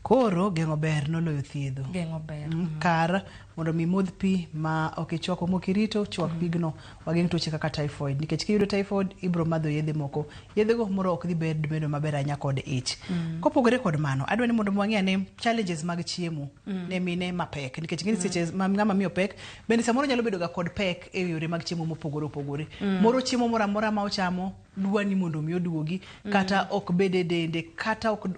Koro geng'o ber noloyo thiedho. Geng'o ber. Kar mondo mi modh pi ma ok ichwako mok irito, chwak pigno wageng' tuoche kaka typhoid nikech kiyudo typhoid ibro madho yedhe moko. Yedhego moro ok dhi bedo maber ahinya kod ich. Kopogore kod mano, adwa ni mondo wang'i ane challenges mag chiemo ne mine mapek nikech ng'eni seche ma ng'ama miyo pek bende samoro nyalo bedo ga kod pek e yore mag chiemo mopogore opogore. Moro chiemo moro amora ma ochamo dwa ni mondo mi oduogi kata ok bed e dende kata ok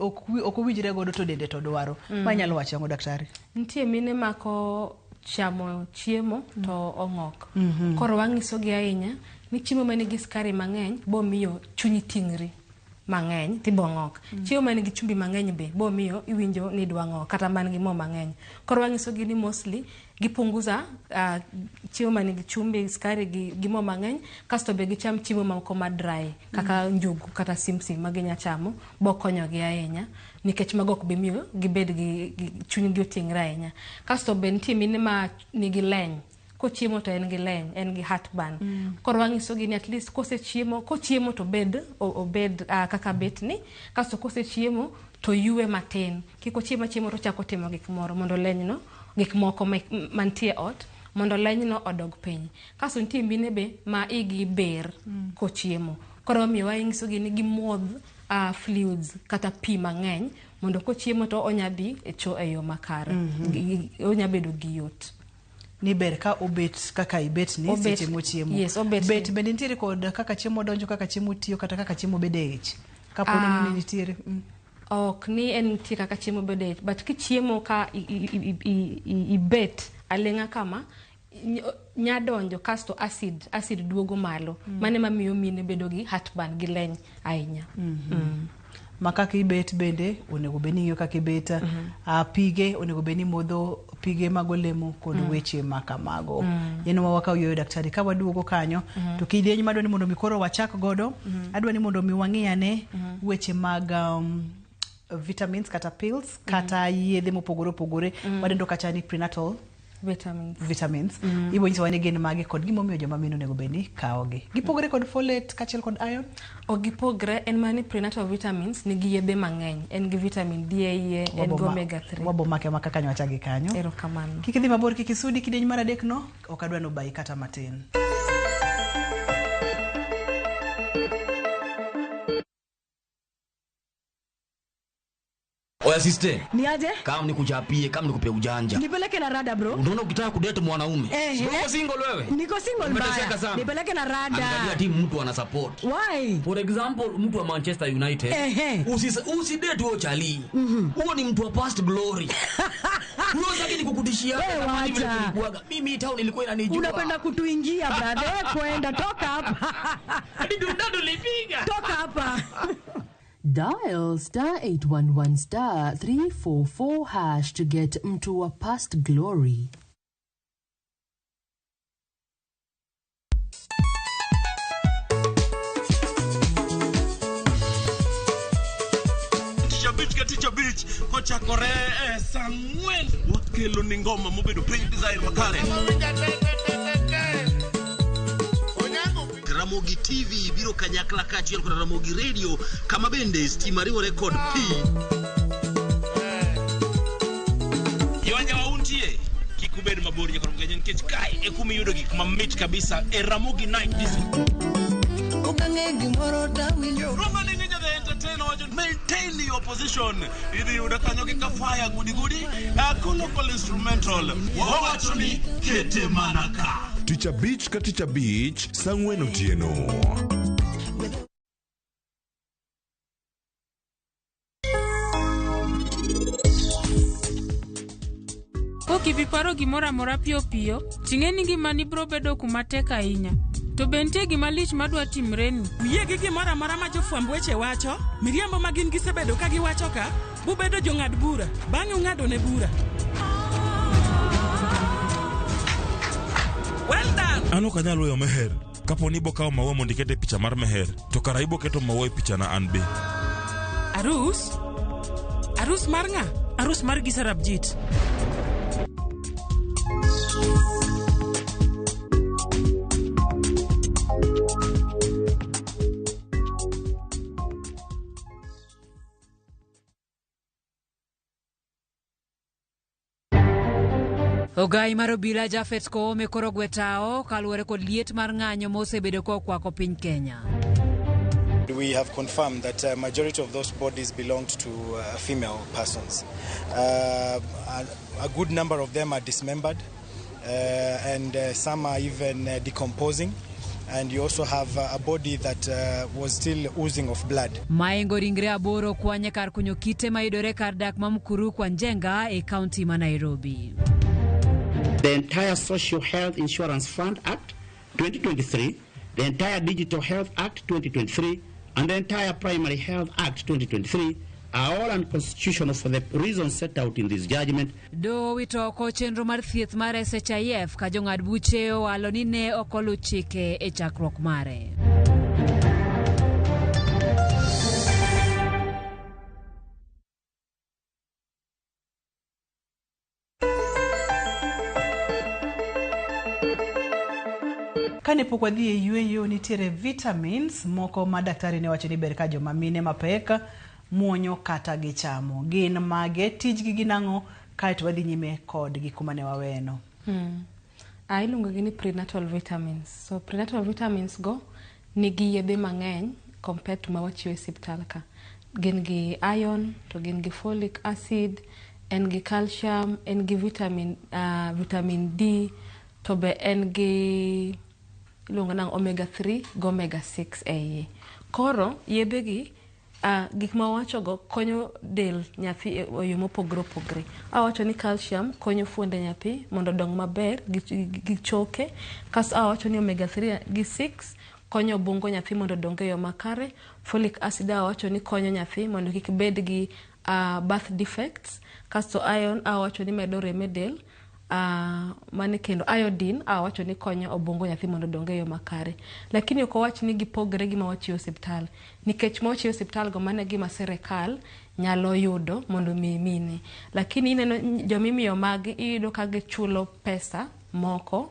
owinjre godo to dende to dwaro. Ma inyalo wacho ang'o daktari? Nitie mine mako chamo chiemo to ong'ok. Koro wang'isogi ahinya ni chiemo manigi sukari mang'eny bomiyo chunyi ting'ri mang'eny tibong'ok. Chiemo manigi chumbi mang'eny be bomiyo iwinjo ni idwa ng'ok kata man gi mo mang'eny. Koro wang'isogi ni mostly gipunguza chiemo manigi chumbi, sukari gi mo mang'eny, kasto be gicham chiemo moko ma dry kaka njugu kata simsim ma ginya chamo bokonyogi ahinya nikech mago ok bi miyo gibed gi chunygi oting're ahinya. Kasto be nitie mine ma nigi leny kochiemo to en gi leny, en gi heartburn. Koro wang'isogi ni at least kosechiemo, kochiemo to obed kaka betni, kasto kosechiemo to ywe matin. Kik ochiem achiemo to ochako timo gik moro mondo lenyno, gik moko mantie ot mondo lenyno odog piny. Kasto nitie mine be ma igi ber kochiemo. Koro omiyo wang'isogi ni gimodh fluids kata pi mang'eny mondo kochiemo to onya dhi e choo e yo makare. Onya bedo gi yot. Ni ber ka obet kaka ibet ni seche mochiemo. Yes, obet. Bet bende nitiere kod kaka chiemo donjo, kaka chiemo tiyo, kata kaka chiemo bedo e ich. Kapo ni nitiere. Ok ni en nitie kaka chiemo bedo e ich, but kichiemo ka ibet aling'a kama nya donjo kasto acid duogo malo. Mano ema miyo mine bedo gi heartburn gi leny ahinya. Ma kaka ibet bende onego bed ni ing'iyo kaka ibet, pige onego bed ni imodho pige mag olemo kod weche ma kamago. En ma wakawo yueyo daktari ka waduogo kanyo to kidieny madwa ni mondo mi koro wachak godo, adwa ni mondo mi wang'i ane weche mag vitamins kata pills kata yedhe mopogore opogore wadendo kacha ni prenatal vitamins. Ibo nyisowa ni gin mage kod gimomiyo joma mine onego bed ni kawogi. Gipogore kod folate kaachiel kod iron? Ok gipogre, en mana ni prenatal vitamins nigi yedhe mang'eny. En gi vitamin D e iye, en gi omega 3. Wabo make maka kanyo wachagi kanyo. Erokamano. Kik idhi mabor, kik isudi kidieny mar 3 no, ok adwa nobayi kata matin. Oya sister. Niaje? Kama nikuchapie, kama nikupe ujanja. Nipeleke na rada bro. Unaona ukitaka kudate mwanaume. Uko single wewe? Niko single mbaya. Nipeleke na rada. Angalia timu mtu ana support. Why? For example, mtu wa Manchester United. Usidate huo chali. Huo ni mtu wa past glory. Huo sasa ni kukutishia kama vile kulikuwaga. Mimi town ilikuwa inanijua. Unapenda kutuingia brother. Kwenda toka hapa. Hadi tulipiga. Toka hapa. Dial *811 *344# to get mtu wa past glory. Ticha beach kochakore saa 4 wakelo ni ngoma mobedo piny design makare. Ramogi TV biro kanyakla kaachiel kod Ramogi Radio kama bende stima riwore kod pi. Yonya wauntie kik ubed mabor nyakoro mgenye nikech kae e kuma iyudo gik mamit kabisa e Ramogi Night Disco. Okang'e gimoro tawinjo. Roma ni ninja the entertainer wacho maintain your position. Idhi yudo kanyo gi kafaya gudi gudi. Local instrumental. Wawacho ni kete mana ka. Tich abich ka tich abich, saa ang'wen otieno. Kokipiparo gimoro amora piyo piyo, ting'e ni ngimani biro bedo kuma tek ahinya. To be nitie gima lich madwa timreni? Uyie gi gimoro amora ma jofwamb weche wacho, miriambo ma gin gisebedo ka giwacho ka, bubedo jong'ad bura, bang'e ung'ado ne bura. Well done. An ok anyal weyo Meher. Kapo ni ibokawo maua mondo iket e picha mar Meher, to kara iboketo maua e pichana an be. Arus? Arus mar ng'a? Arus mar gi Sarabjit. Ogai mar obila Japhet Koome koro gwe tao kaluwore kod liet mar ng'anyo mosebedo kokwako piny Kenya. We have confirmed that majority of those bodies belonged to female persons. A good number of them are dismembered and some are even decomposing. And you also have a body that was still oozing of blood. Maengo ringre aboro kwanye kar kunyo kite mayudore kar dak ma Mukuru kwa Njenga e kaunti ma Nairobi. The entire Social Health Insurance Fund Act 2023, the entire Digital Health Act 2023, and the entire Primary Health Act 2023 are all unconstitutional for the reasons set out in this judgment. Doho owito oko chenro mar thieth mar SHIF ka jong'ad buche owalo ni ne ok oluw chike e chakruok mare. Kane pok wadhi e yueyo, nitiere vitamins moko ma daktari ne wacho ni ber ka joma mine mapek muonyo kata gichamo. Gin mage, tijgi gin ang'o, kaeto wadhi nyime kodgi kuma ne waweno. Iluongo gi ni prenatal vitamins. So prenatal vitamins go nigi yedhe mang'eny compared to ma wachiwo e osiptal ka. Gin gi iron, to gin gi folic acid, en gi calcium, en gi vitamin, vitamin D, to be en gi iluongo nang'o omega 3 gi omega 6 e iye. Koro yedhe gi gik ma wawachogo konyo del nyathi e yo mopogore opogore. Awacho ni calcium konyo fuonde nyathi mondo odong maber gi choke. Kasto awacho ni omega 3 gi 6 konyo obwongo nyathi mondo odong e yo makare. Folic acid awacho ni konyo nyathi mondo kik bed gi birth defects. Kasto iron awacho ni medo rem e del. Mane kendo iodine awacho ni konyo obwongo nyathi mondo odong e yo makare. Lakini ok owach ni gipogre gi ma wachiwo e osiptal, nikech ma wachiwo e osiptal go mano e gima sirikal nyalo yudo mondo mi mine. Lakini ineno jomimiyo magi iyudo ka gichulo pesa moko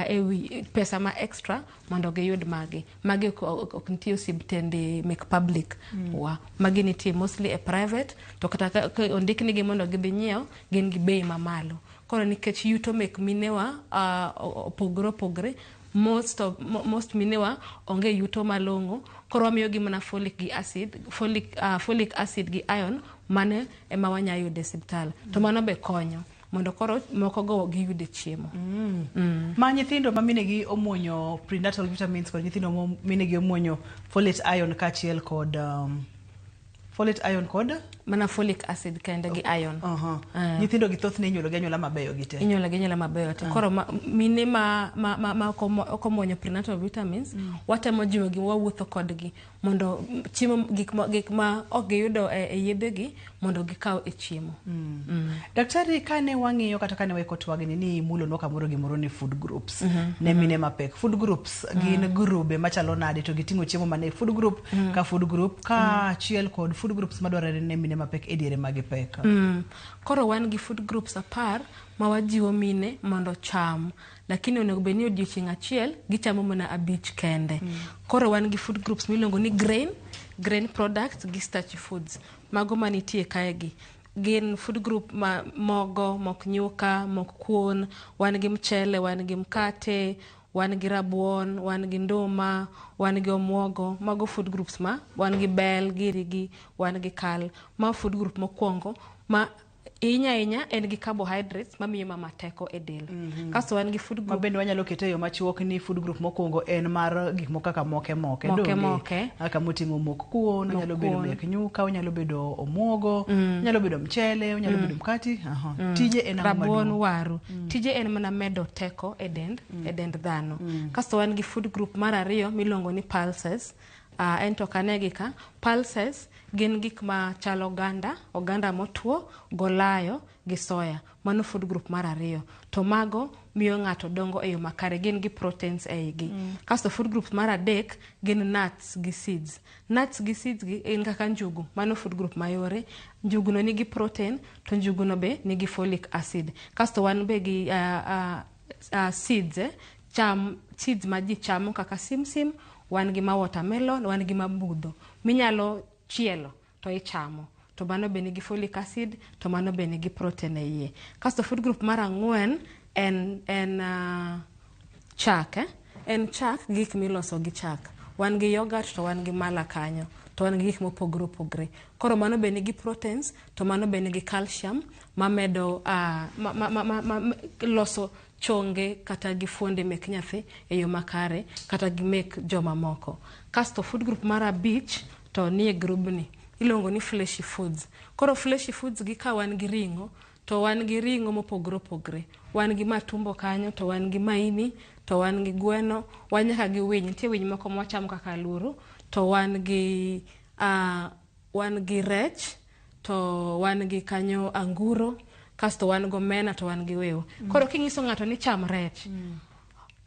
ewi pesa ma extra mondo giyud magi. Magi ok nitie osiptende mek public wa. Magi nitie mostly e private, to kata ka ondiknigi mondo gidhi nyiew, gin gi bei mamalo. Koro nikech yuto mek minewa opogore opogore, most minewa onge yuto malong'o, koro wamiyogi mana folic gi acid, folic acid gi iron, mane ema wanya yudo e osiptal. To mano be konyo mondo koro moko go giyude chiemo. Ma nyithindo ma minegi omuonyo prenatal vitamins kod nyithindo ma minegi omuonyo folate iron kaachiel kod folate iron kod mana folic acid kende gi iron. Nyithindo gi thothne inyuolo gi anyuola mabeyo gi te. Inyuolo gi anyuola mabeyo te. Koro mine ma ok omuonyo prenatal vitamins, watemo jiwogi, wawuotho kodgi mondo chiemo gik ma ok giyudo e yedhegi mondo gikaw e chiemo. Daktari, kane wang'iyo kata kane waiko twagni ni imulonwa kamoro gimoro ni food groups ne mine mapek. Food groups gin grube machalo nade to giting'o chiemo mane food group ka food group kaachiel kod food groups madwarore ne mine mapek e diere ma gipek. Koro wan gi food groups 10 ma wajiwo mine mondo cham, lakini onego bed ni odiochieng' achiel gichamo mana 5 kende. Koro wan gi food groups miluongo ni grain products gi starchy foods, mago manitie kae gi. Gin food group ma mogo, mok nyuka, mok kuon, wan gi mchele, wan gi mkate, wan gi rabuon, wan gi nduma, wan gi omuogo. Mago food groups ma wan gi bel, giri gi, wan gi kal. Ma food group mokwongo ma ahinya ahinya en gi carbohydrates mamiyo mama teko e del. Kasto wan gi food Ma group bende wanyalo kete e yo machuok ni food group mokwongo en mar gik moko kaka moke moke. Moke donge? moke. Kaka moting'o mok kuon, Mok onyalo bedo kuon. mek nyuka, onyalo bedo omuogo, onyalo bedo mchele, onyalo bedo mkati. Aha. Tije en ang'o Rabuon, maduong'? waru. Tije en mana medo teko e dend, e dend dhano. Kasto wan gi food group mar ariyo miluongo ni pulses. En to ok anegi ka. Pulses gin gik ma chalo oganda, oganda motwo, golayo gi soya. Mano food group mar ariyo. To mago miyo ng'ato dongo e yo makare, gin gi proteins e igi. Kasto food group mar adek gin nuts gi seeds. Nuts gi seeds gi en kaka njugu, mano food group mayore. Njugu no nigi protein to njugu no be nigi folic acid. Kasto wan be gi seeds, cham seeds ma ji chamo kaka simsim, wan gi ma watermelon, wan gi ma budho minyalo chielo to ichamo. To mano be nigi folic acid, to mano be nigi protein e iye. Kasto food group mar ang'wen en chak, eh? En chak gi gik miloso gi chak. Wan gi yogurt to wan gi mala kanyo, to wan gi gik mopogore opogore. Koro mano be nigi proteins, to mano be nigi calcium mamedo ma loso chonge kata gi fuonde mek nyathi e yo makare kata gi mek joma moko. Kasto food group mar abich to nie grubni iluongo ni fleshy foods. Koro fleshy foods gi ka wan gi ring'o, to wan gi ring'o mopogore opogore. Wan gi matumbo kanyo, to wan gi maini, to wan gi gweno, wan nyaka gi winy. Nitie winy moko ma wachamo kaka aluro, to wan gi rech, to wan gi kanyo anguro, kasto wan gi omena to wan gi wiu. Koro king'iso ng'ato ni cham rech,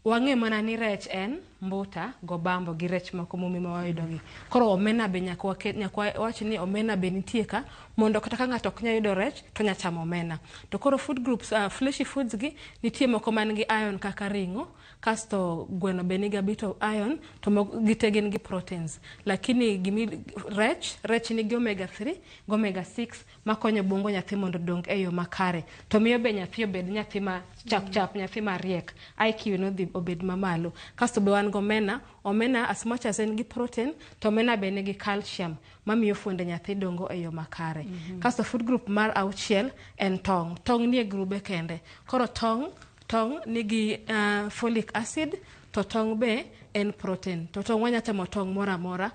wang'e mana ni rech en mbuta gobambo gi rech moko momi ma wayudo gi. Koro omena be nyaka waket, nyaka wach ni omena be nitie ka, mondo kata ka ng'ato ok nyal yudo rech to nya chamo omena. To koro food groups, fleshy foods gi nitie moko man gi iron kaka ring'o, kasto gweno be nigi a bit of iron, to gite gin gi proteins. Lakini gimi rech nigi omega 3 gi omega 6 makonyo bongo nyathi mondo odong e yo makare. To miyo be nyathi obed nyathi ma chap chap, nyathi mariek, IQ no dhi obed mamalo. Kasto be wan gi omena, omena as much as en gi protein, to omena be nigi calcium mamiyo fuonde nyathi dongo e yo makare. Kasto food group mar auchiel en tong'. Tong' nie grube kende. Koro tong' nigi folic acid, to tong' be en protein. To tong' wanya chamo tong' moro amora,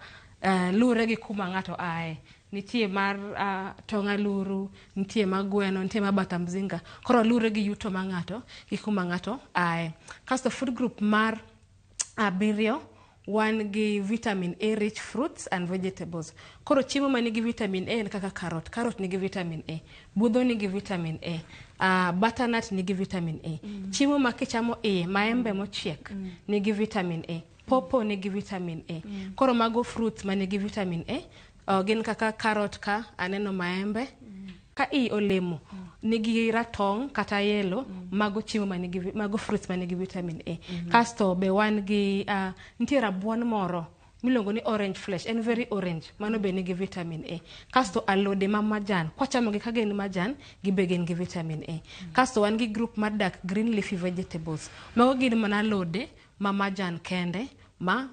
luwore gi kuma ng'ato ae. Nitie mar tong' aluru, nitie mar gweno, nitie mar bata mzinga. Koro luwore gi yuto mar ng'ato gi kuma ng'ato ae. Kasto food group mar abiriyo wan gi vitamin A rich fruits and vegetables. Koro chiemo ma nigi vitamin A en kaka carrot. Carrot nigi vitamin A. Budho nigi vitamin A. Butternut nigi vitamin A. Chiemo ma kichamo iye, maembe mochiek nigi vitamin A. Pawpaw nigi vitamin A. Koro mago fruits ma nigi vitamin A, gin kaka carrot ka, aneno maembe. Ka i olemo nigi ratong' kata yellow, mago chiemo ma nigi mago fruits ma nigi vitamin A. Kasto be wan gi nitie rabuon moro miluongo ni orange flesh, en very orange, mano be nigi vitamin A. Kasto alode ma majan, kwachamo gi ka gin majan, gibe gin gi vitamin A. Kasto wan gi group mar dark green leafy vegetables. Mago gin mana alode ma majan kende ma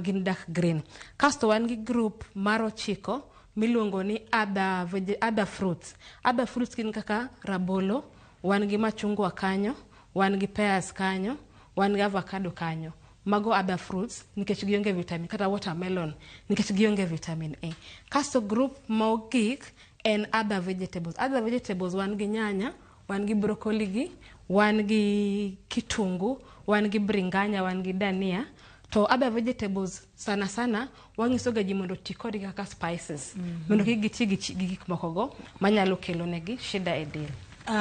gin dark green. Kasto wan gi group mar ochiko miluongo ni other fruits. Other fruits gin kaka rabolo, wan gi machungwa kanyo, wan gi pears kanyo, wan gi avocado kanyo. Mago other fruits nikech gionge vitamin, kata watermelon nikech gionge vitamin A. Kasto group mogik en other vegetables. Other vegetables wan gi nyanya, wan gi broccoli gi, wan gi kitungu, wan gi bringanya, wan gi dania. To other vegetables sana sana wanyiso ga ji mondo oti kodgi kaka spices. Mondo kik giti gi gik moko go manyalo kelo negi shida e del.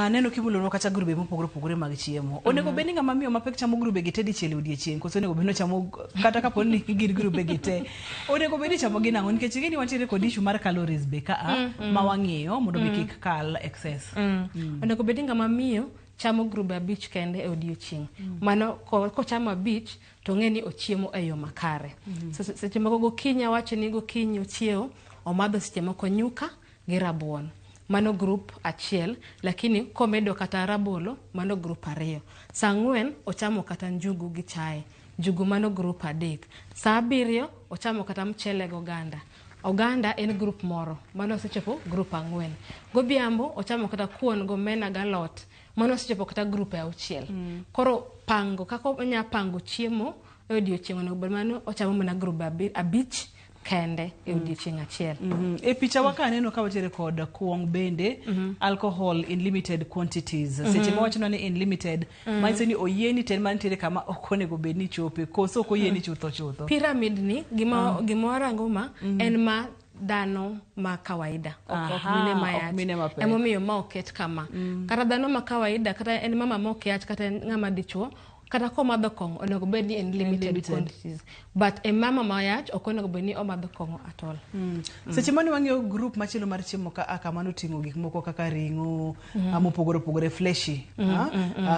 Neno kimulonwa kata grube mopogore opogore mag chiemo. Onego bed ni ng'ama miyo mapek chamo grube gi te dichiel e odiechieng', koso onego bed ni ochamo kata kapo ni gin grube gi te. Onego bed ni ichamo gi nang'o? Nikech ing'e ni wantiere kod issue mar calories be ka a, ma wang'iyo mondo mi kik kal excess. Onego bed ni ng'ama miyo chamo grube 5 kende e odiechieng'. Mano kochamo 5 to ng'e ni ochiemo e yo makare. Seche moko gokinyi awacho ni gokinyi ochiewo, omadho seche moko nyuka gi rabuon. Mano group achiel, lakini komedo kata rabolo, mano group 2. Saa 4 ochamo kata njugu gi chae. Njugu mano group 3. Saa 7 ochamo kata mchele gi oganda. Oganda en group moro, mano osechopo group 4. Godhiambo ochamo kata kuon gomena galot, mano osechopo kata group 6. Koro pango kaka onya pango chiemo e odiochieng' onego bed mano ochamo mana group 5 kende e odiochieng' achiel. E picha wa ka aneno ka watiere kod kuong bende, alcohol in limited quantities. Seche ma wachona ni in limited, manyiso ni oyieni to en mantiere kama ok onego bed ni chope, koso ok oyieni chutho chutho. Pyramid ni gima warango ma en ma dhano ma kawaida, ok mine ma yach. Emomiyo ma oket kama. Kata dhano ma kawaida, kata en mama ma ok yach, kata en ng'ama dichuo, kata komadho kong'o onego bed ni en limited quantities. But e mama ma yach ok onego bed ni omadho kong'o at all. Seche mane wang'iyo group machielo mar chiemo ka kama noting'o gik moko kaka ring'o mopogore opogore, fleshy,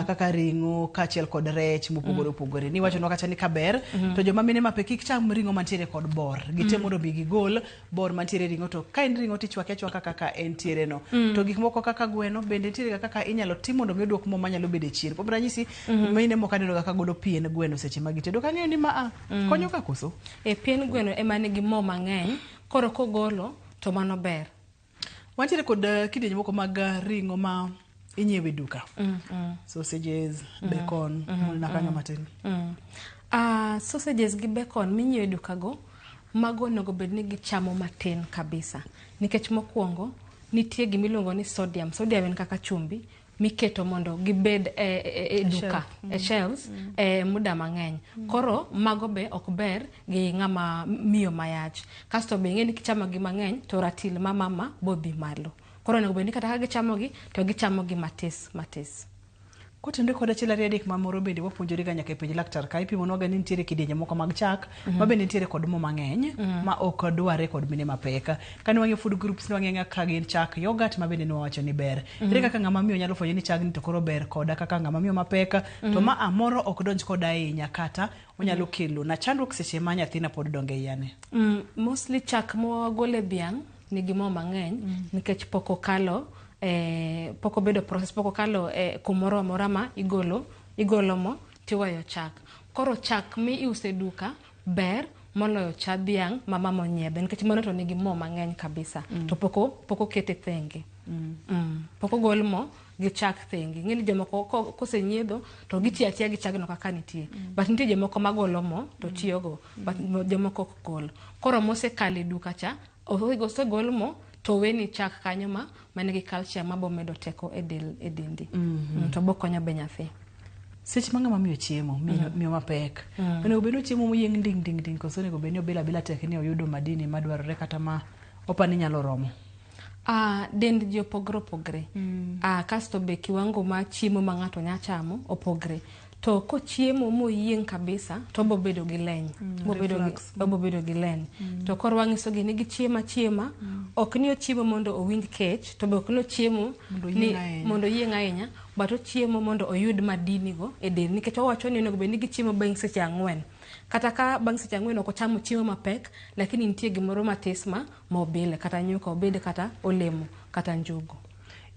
kaka ring'o kaachiel kod rech mopogore opogore. Niwachonwa kacha ni kaber, to joma mine mapek kik cham ring'o mantiere kod bor. Gitem mondo mi gigol bor mantiere ring'o, to ka en ring'o tichwake achwaka kaka entiere no. To gik moko kaka gweno bende nitiere kaka inyalo tim mondo mi oduok mo manyalo bedo e chien. Kuom ranyisi, mine moko aneno kaka golo pien gweno seche ma gitedo. Kang'eyo ni ma konyo ka koso? E pien gweno ema nigi mo mang'eny, koro kogolo to mano ber. Wantiere kod kidienje moko mag ring'o ma inyiewe duka. Sausages, bacon, mulna kanyo matin. Sausages gi bacon minyiewe duka go, mago onego bed ni gichamo matin kabisa. Nikech mokwongo nitie gimiluongo ni sodium. Sodium en kaka chumbi miketo mondo gibed e duka, e shelves, e muda mang'eny. Koro mago be ok ber gi ng'ama miyo mayach. Kasto be ing'e ni kichamo gi mang'eny to ratil ma mama bodhi malo. Koro onego bed ni kata ka gichamo gi to gichamo gi matis matis. Kotenore kod achiel ariyo adek mamoro bende wapuonjore ga nyaka e penj laktar ka ipimonwa ni nitiere kidienje moko mag chak ma bende nitiere kod mo mang'eny ma ok dware kod mine mapek. Kane wang'iyo food groups ne wang'iyo ka gin chak, yogurt ma bende ne wawacho ni ber. Ere kaka ng'ama miyo nyalo fwenyo ni chagni to koro ber koda kaka ng'ama miyo mapek to ma moro ok donj koda ahinya kata onyalo kelo na chandruok seche ma nyathina pod dongo e iyane. Mostly chak mwagolo e dhiang' nigi mo mang'eny nikech pok okalo pok obedo process, pok okalo kumoro amora ma igolo mo tiweyo chak. Koro chak mi iuso e duka ber moloyo cha dhiang' ma mama onyiedho nikech mano to nigi mo mang'eny kabisa. To pok okete thenge. Pok ogol mo gi chak thenge. Ing'e ni jomoko kosenyiedho to gitiyo atiya gi chagno kaka nitie. But nitie jomoko magolo mo to tiyogo, but jomoko ok gol. Koro mosekalo e duka cha, osegol mo to weni chak kanyo ma manigi calcium ma bomedo teko e del e dendi. To bokonyo be nyathi. Seche ma ng'ama miyo chiemo, miyo mapek, onego bed ni ochiemo moyieng' ding ding ding koso onego bed ni obilo abila tek ni oyudo madini madwarore kata ma opani nyalo romo? Dend ji opogore opogore. Kasto be kiwango ma chiemo ma ng'ato nya chamo opogre. To kochiemo moyieng' kabisa to obo bedo gi leny. Obo bedo gi leny. To koro wang'iso gi ni gichiemo achiema, ok ni ochiemo mondo owinj kech, to be ok ni ochiemo mondo oyieng' ahinya, but ochiemo mondo oyud madini go e del. Nikech wawacho ni onego bed ni gichiemo bang' seche 4. Kata ka bang' seche 4 ok ochamo chiemo mapek, lakini nitie gimoro matis ma obile, kata nyuka obed, kata olemo, kata njugu.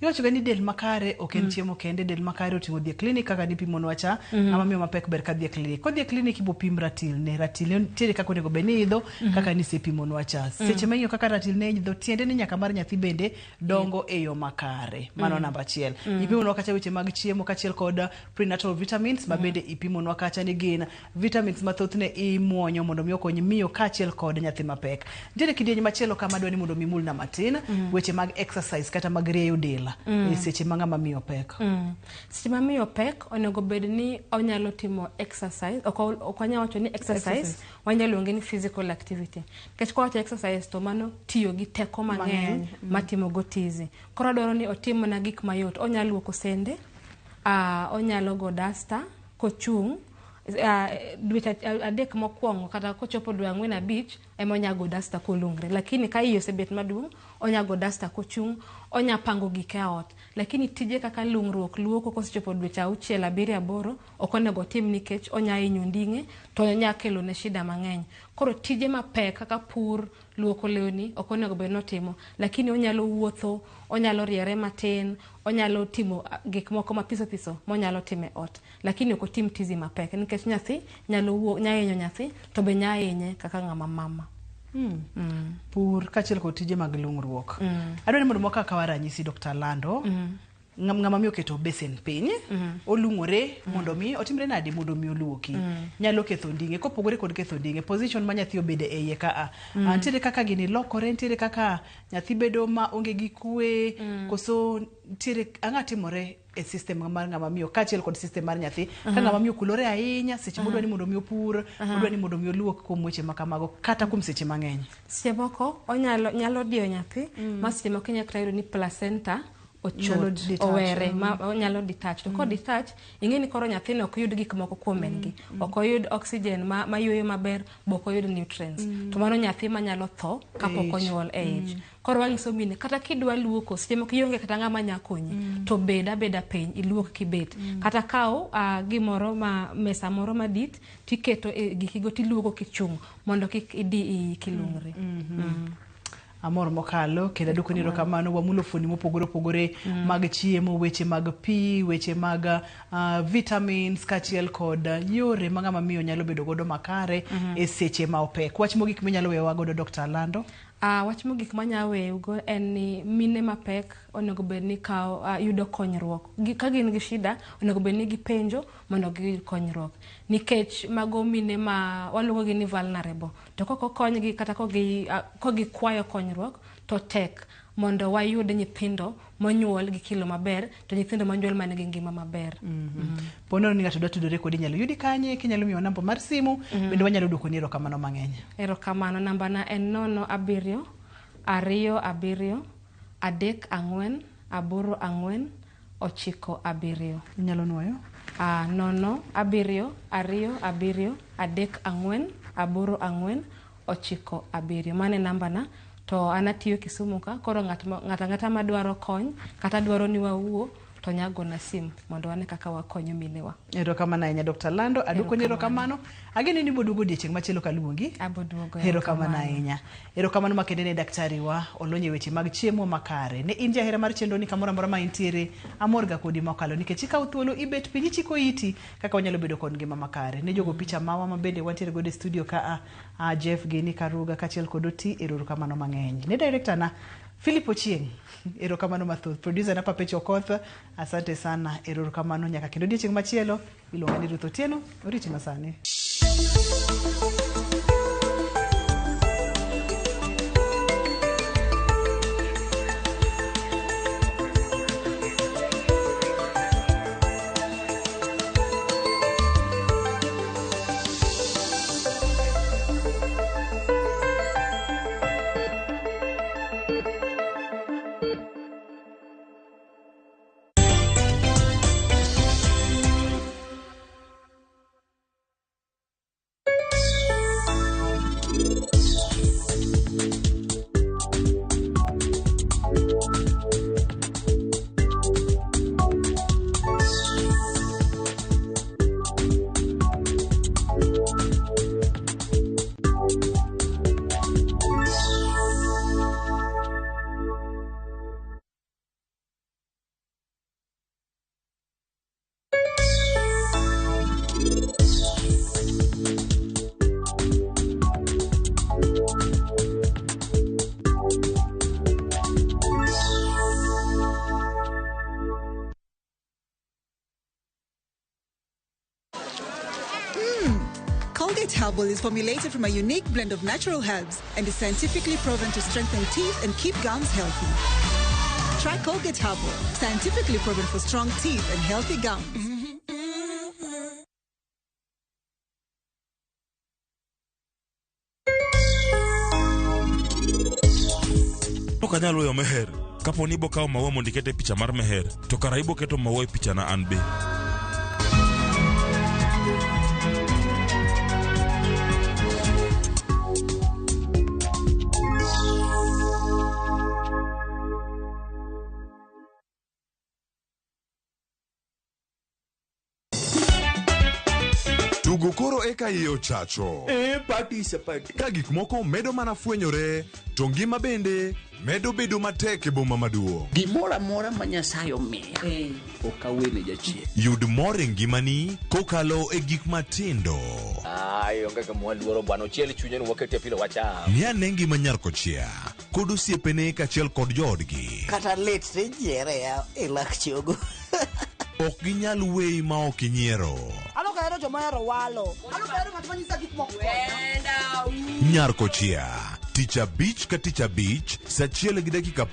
Iwacho ga ni del makare ok en chiemo kende, del makare oting'o dhi e klinik kaka nipimonwa cha, ng'ama miyo mapek ber ka dhi e klinik. Kodhi e klinik ibo pim ratil ne, ratil ne nitiere kaka onego bed ni idho, kaka nisepimonwa cha. Seche ma ing'iyo kaka ratil ne idho, tiende ni nyaka mar nyathi bende dongo e yo makare. Mano namba achiel. Ipimonwa kacha weche mag chiemo kaachiel kod prenatal vitamins ma bende ipimonwa kacha ni gin vitamins ma thothne imuonyo mondo mi okony miyo kaachiel kod nyathi mapek. Nitiere kidieny machielo kama adwa ni mondo mi imulna matin, weche mag exercise kata mag rieyo del. Seche ma ng'ama miyo pek. Seche ma miyo pek onego bed ni onyalo timo exercise. Ok wanyal wacho ni exercise, wanyalo luonge ni physical activity. Nikech kwa wacho exercise to mano tiyo gi teko mang'eny matimo go tizi. Koro adwaro ni otim mana gik mayot. Onyalo luoko sende, onyalo go duster kochung', dweche 3 mokwongo kata kochopo dwe 4 5 ema onya go duster kolungre. Lakini ka iye osebet maduong', onya go duster kochung', onya pango gike ot. Lakini tije kaka lung'ruok, luoko kosechopo dweche 6, 7, 8 ok onego otim nikech onya hinyo onding'e to onya kelo ne shida mang'eny. Koro tije mapek kaka pur, luoko lewni ok onego bed ni otimo, lakini onyalo wuotho, onyalo riere matin, onyalo timo gik moko mathiso thiso monyalo timo e ot, lakini ok otim tizi mapek nikech nyathi nyalo wuok, nya hinyo nyathi to be nya hinye kaka ng'ama mama. Pur kaachiel kod tije mag lung'ruok. Adwaro ni mondo wakaw ranyisi Dr. Lando. Ng'ama miyo oketo besen piny, olung'ore mondo mi otimre nade mondo mi oluoki. Nyalo ketho onding'e, kopogore kod ketho onding'e, position ma nyathi obede e iye ka a. Nitiere kaka gini lokore, nitiere kaka nyathi bedo ma onge gi kwe, koso nitiere ang'a timore e system mar ng'ama miyo kaachiel kod system mar nyathi. Ka ng'ama miyo kulore ahinya seche modwa ni mondo mi opur, odwa ni mondo mi oluok kuom weche ma kamago kata kuom seche mang'eny. Seche moko onyalo nyalo diyo nyathi, ma seche moko inyalo kata yudo ni placenta Nyalo ochot, detach. owere, ma onyalo detach. To ko detach, ing'e ni koro nyathino ok yud gik moko kuom min gi. Ok oyud oxygen ma yueyo maber, bo ok oyud nutrients. To mano nyathi manyalo tho kapok Ich. onyuol e ich. Koro wanyiso mine, kata kidwa luoko, seche moko ionge kata ng'ama nya konyi, to bed abeda piny, iluok kibet. Kata kaw gimoro ma mesa moro madit, tiketo e gikigo tiluoko kichung', mondo kik idi iyi kilung'ri. Amor mokalo, kendo aduoko ni erokamano, wamulo fuoni mopogore opogore mag chiemo, weche mag pi, weche mag vitamins kaachiel kod yore ma ng'ama miyo nyalo bedo godo makare e seche ma opek. Wach mogik minyalo weyowa godo Dr. Lando? Wach mogik manya weyugo en ni mine mapek onego bed ni yudo konyruok. Ka gin gi shida, onego bed ni gipenjo mondo giyud konyruok. Nikech mago mine ma waluongo gi ni vulnerable. To kok okonygi kata kogikwayo konyruok, to tek mondo wayud nyithindo monyuol gi kilo maber, to nyithindo monyuol man gi ngima maber. Po nono ni ng'ato dwa tudore kodi, inyalo yudi kanye? Kinyalo miyowa namba mar simu, bende wanyalo duoko ni erokamano mang'eny. Erokamano, nambana en 0 7 2 7 3 4 8 4 9 7. Inyalo nuoyo? 0 7 2 7 3 4 8 4 9 7. Mano e nambana. To an atiyo Kisumu ka, koro ng'ato ang'ata madwaro kony kata dwaro ni wawuo to nya gona sim mondo wane kaka wakonyo minewa. Erokamano ahinya Dr. Lando, aduoko ni erokamano. Ageno ni iboduogo odiechieng' machielo kaluongi. Aboduogo. Erokamano ahinya. Erokamano makende ne daktari wa olony e weche mag chiemo makare. Ne in jahera mar chenro ni kamoro amora ma intiere, amor ga kodi mokalo nikech ikawo thuolo ibet piny ichiko iti kaka wanyalo bedo kod ngima makare. Ne jogo picha mawa ma bende wantiere godo e studio ka a Jeff gini Karuga kaachiel kod Oti, erokamano mang'eny. Ne director na Philip Ochieng', erokamano mathoth. Producer na Papecho Okoth, asante sana, erokamano nyaka kendo odiechieng' machielo. Iluonga ni Ruth Otieno, oriti masani. Colgate Herbal is formulated from a unique blend of natural herbs and is scientifically proven to strengthen teeth and keep gums healthy. Try Colgate Herbal, scientifically proven for strong teeth and healthy gums. Ok anyal weyo Meher. Kapo ni ibo kawo maua mondo iket e picha mar Meher, to kara ibo keto maua e pichana an be. Tugo koro eka iye ochacho. Eh, party is a party. Ka gik moko medo mana fwenyore, to ngima bende medo bedo matek e boma maduong'. Gimoro amora ma Nyasaye omiya ok awene jachien. Yud mor e ngimani kokalo e gik matindo. Ai, onge gima waluoro bwana, ochiel chunye ni wakete pilo wacham. Ng'i ane ngima nyar kochia kod osiepene kaachiel kod joodgi. Kata lit tijiere ya e lak chogo. Ok ginyal weyi ma ok inyiero. An ok ahero joma ohero walo. An ok ahero ng'at ma nyisa gik moko. Nyar kochia, tich abich ka tich abich, saa achiel gi dakika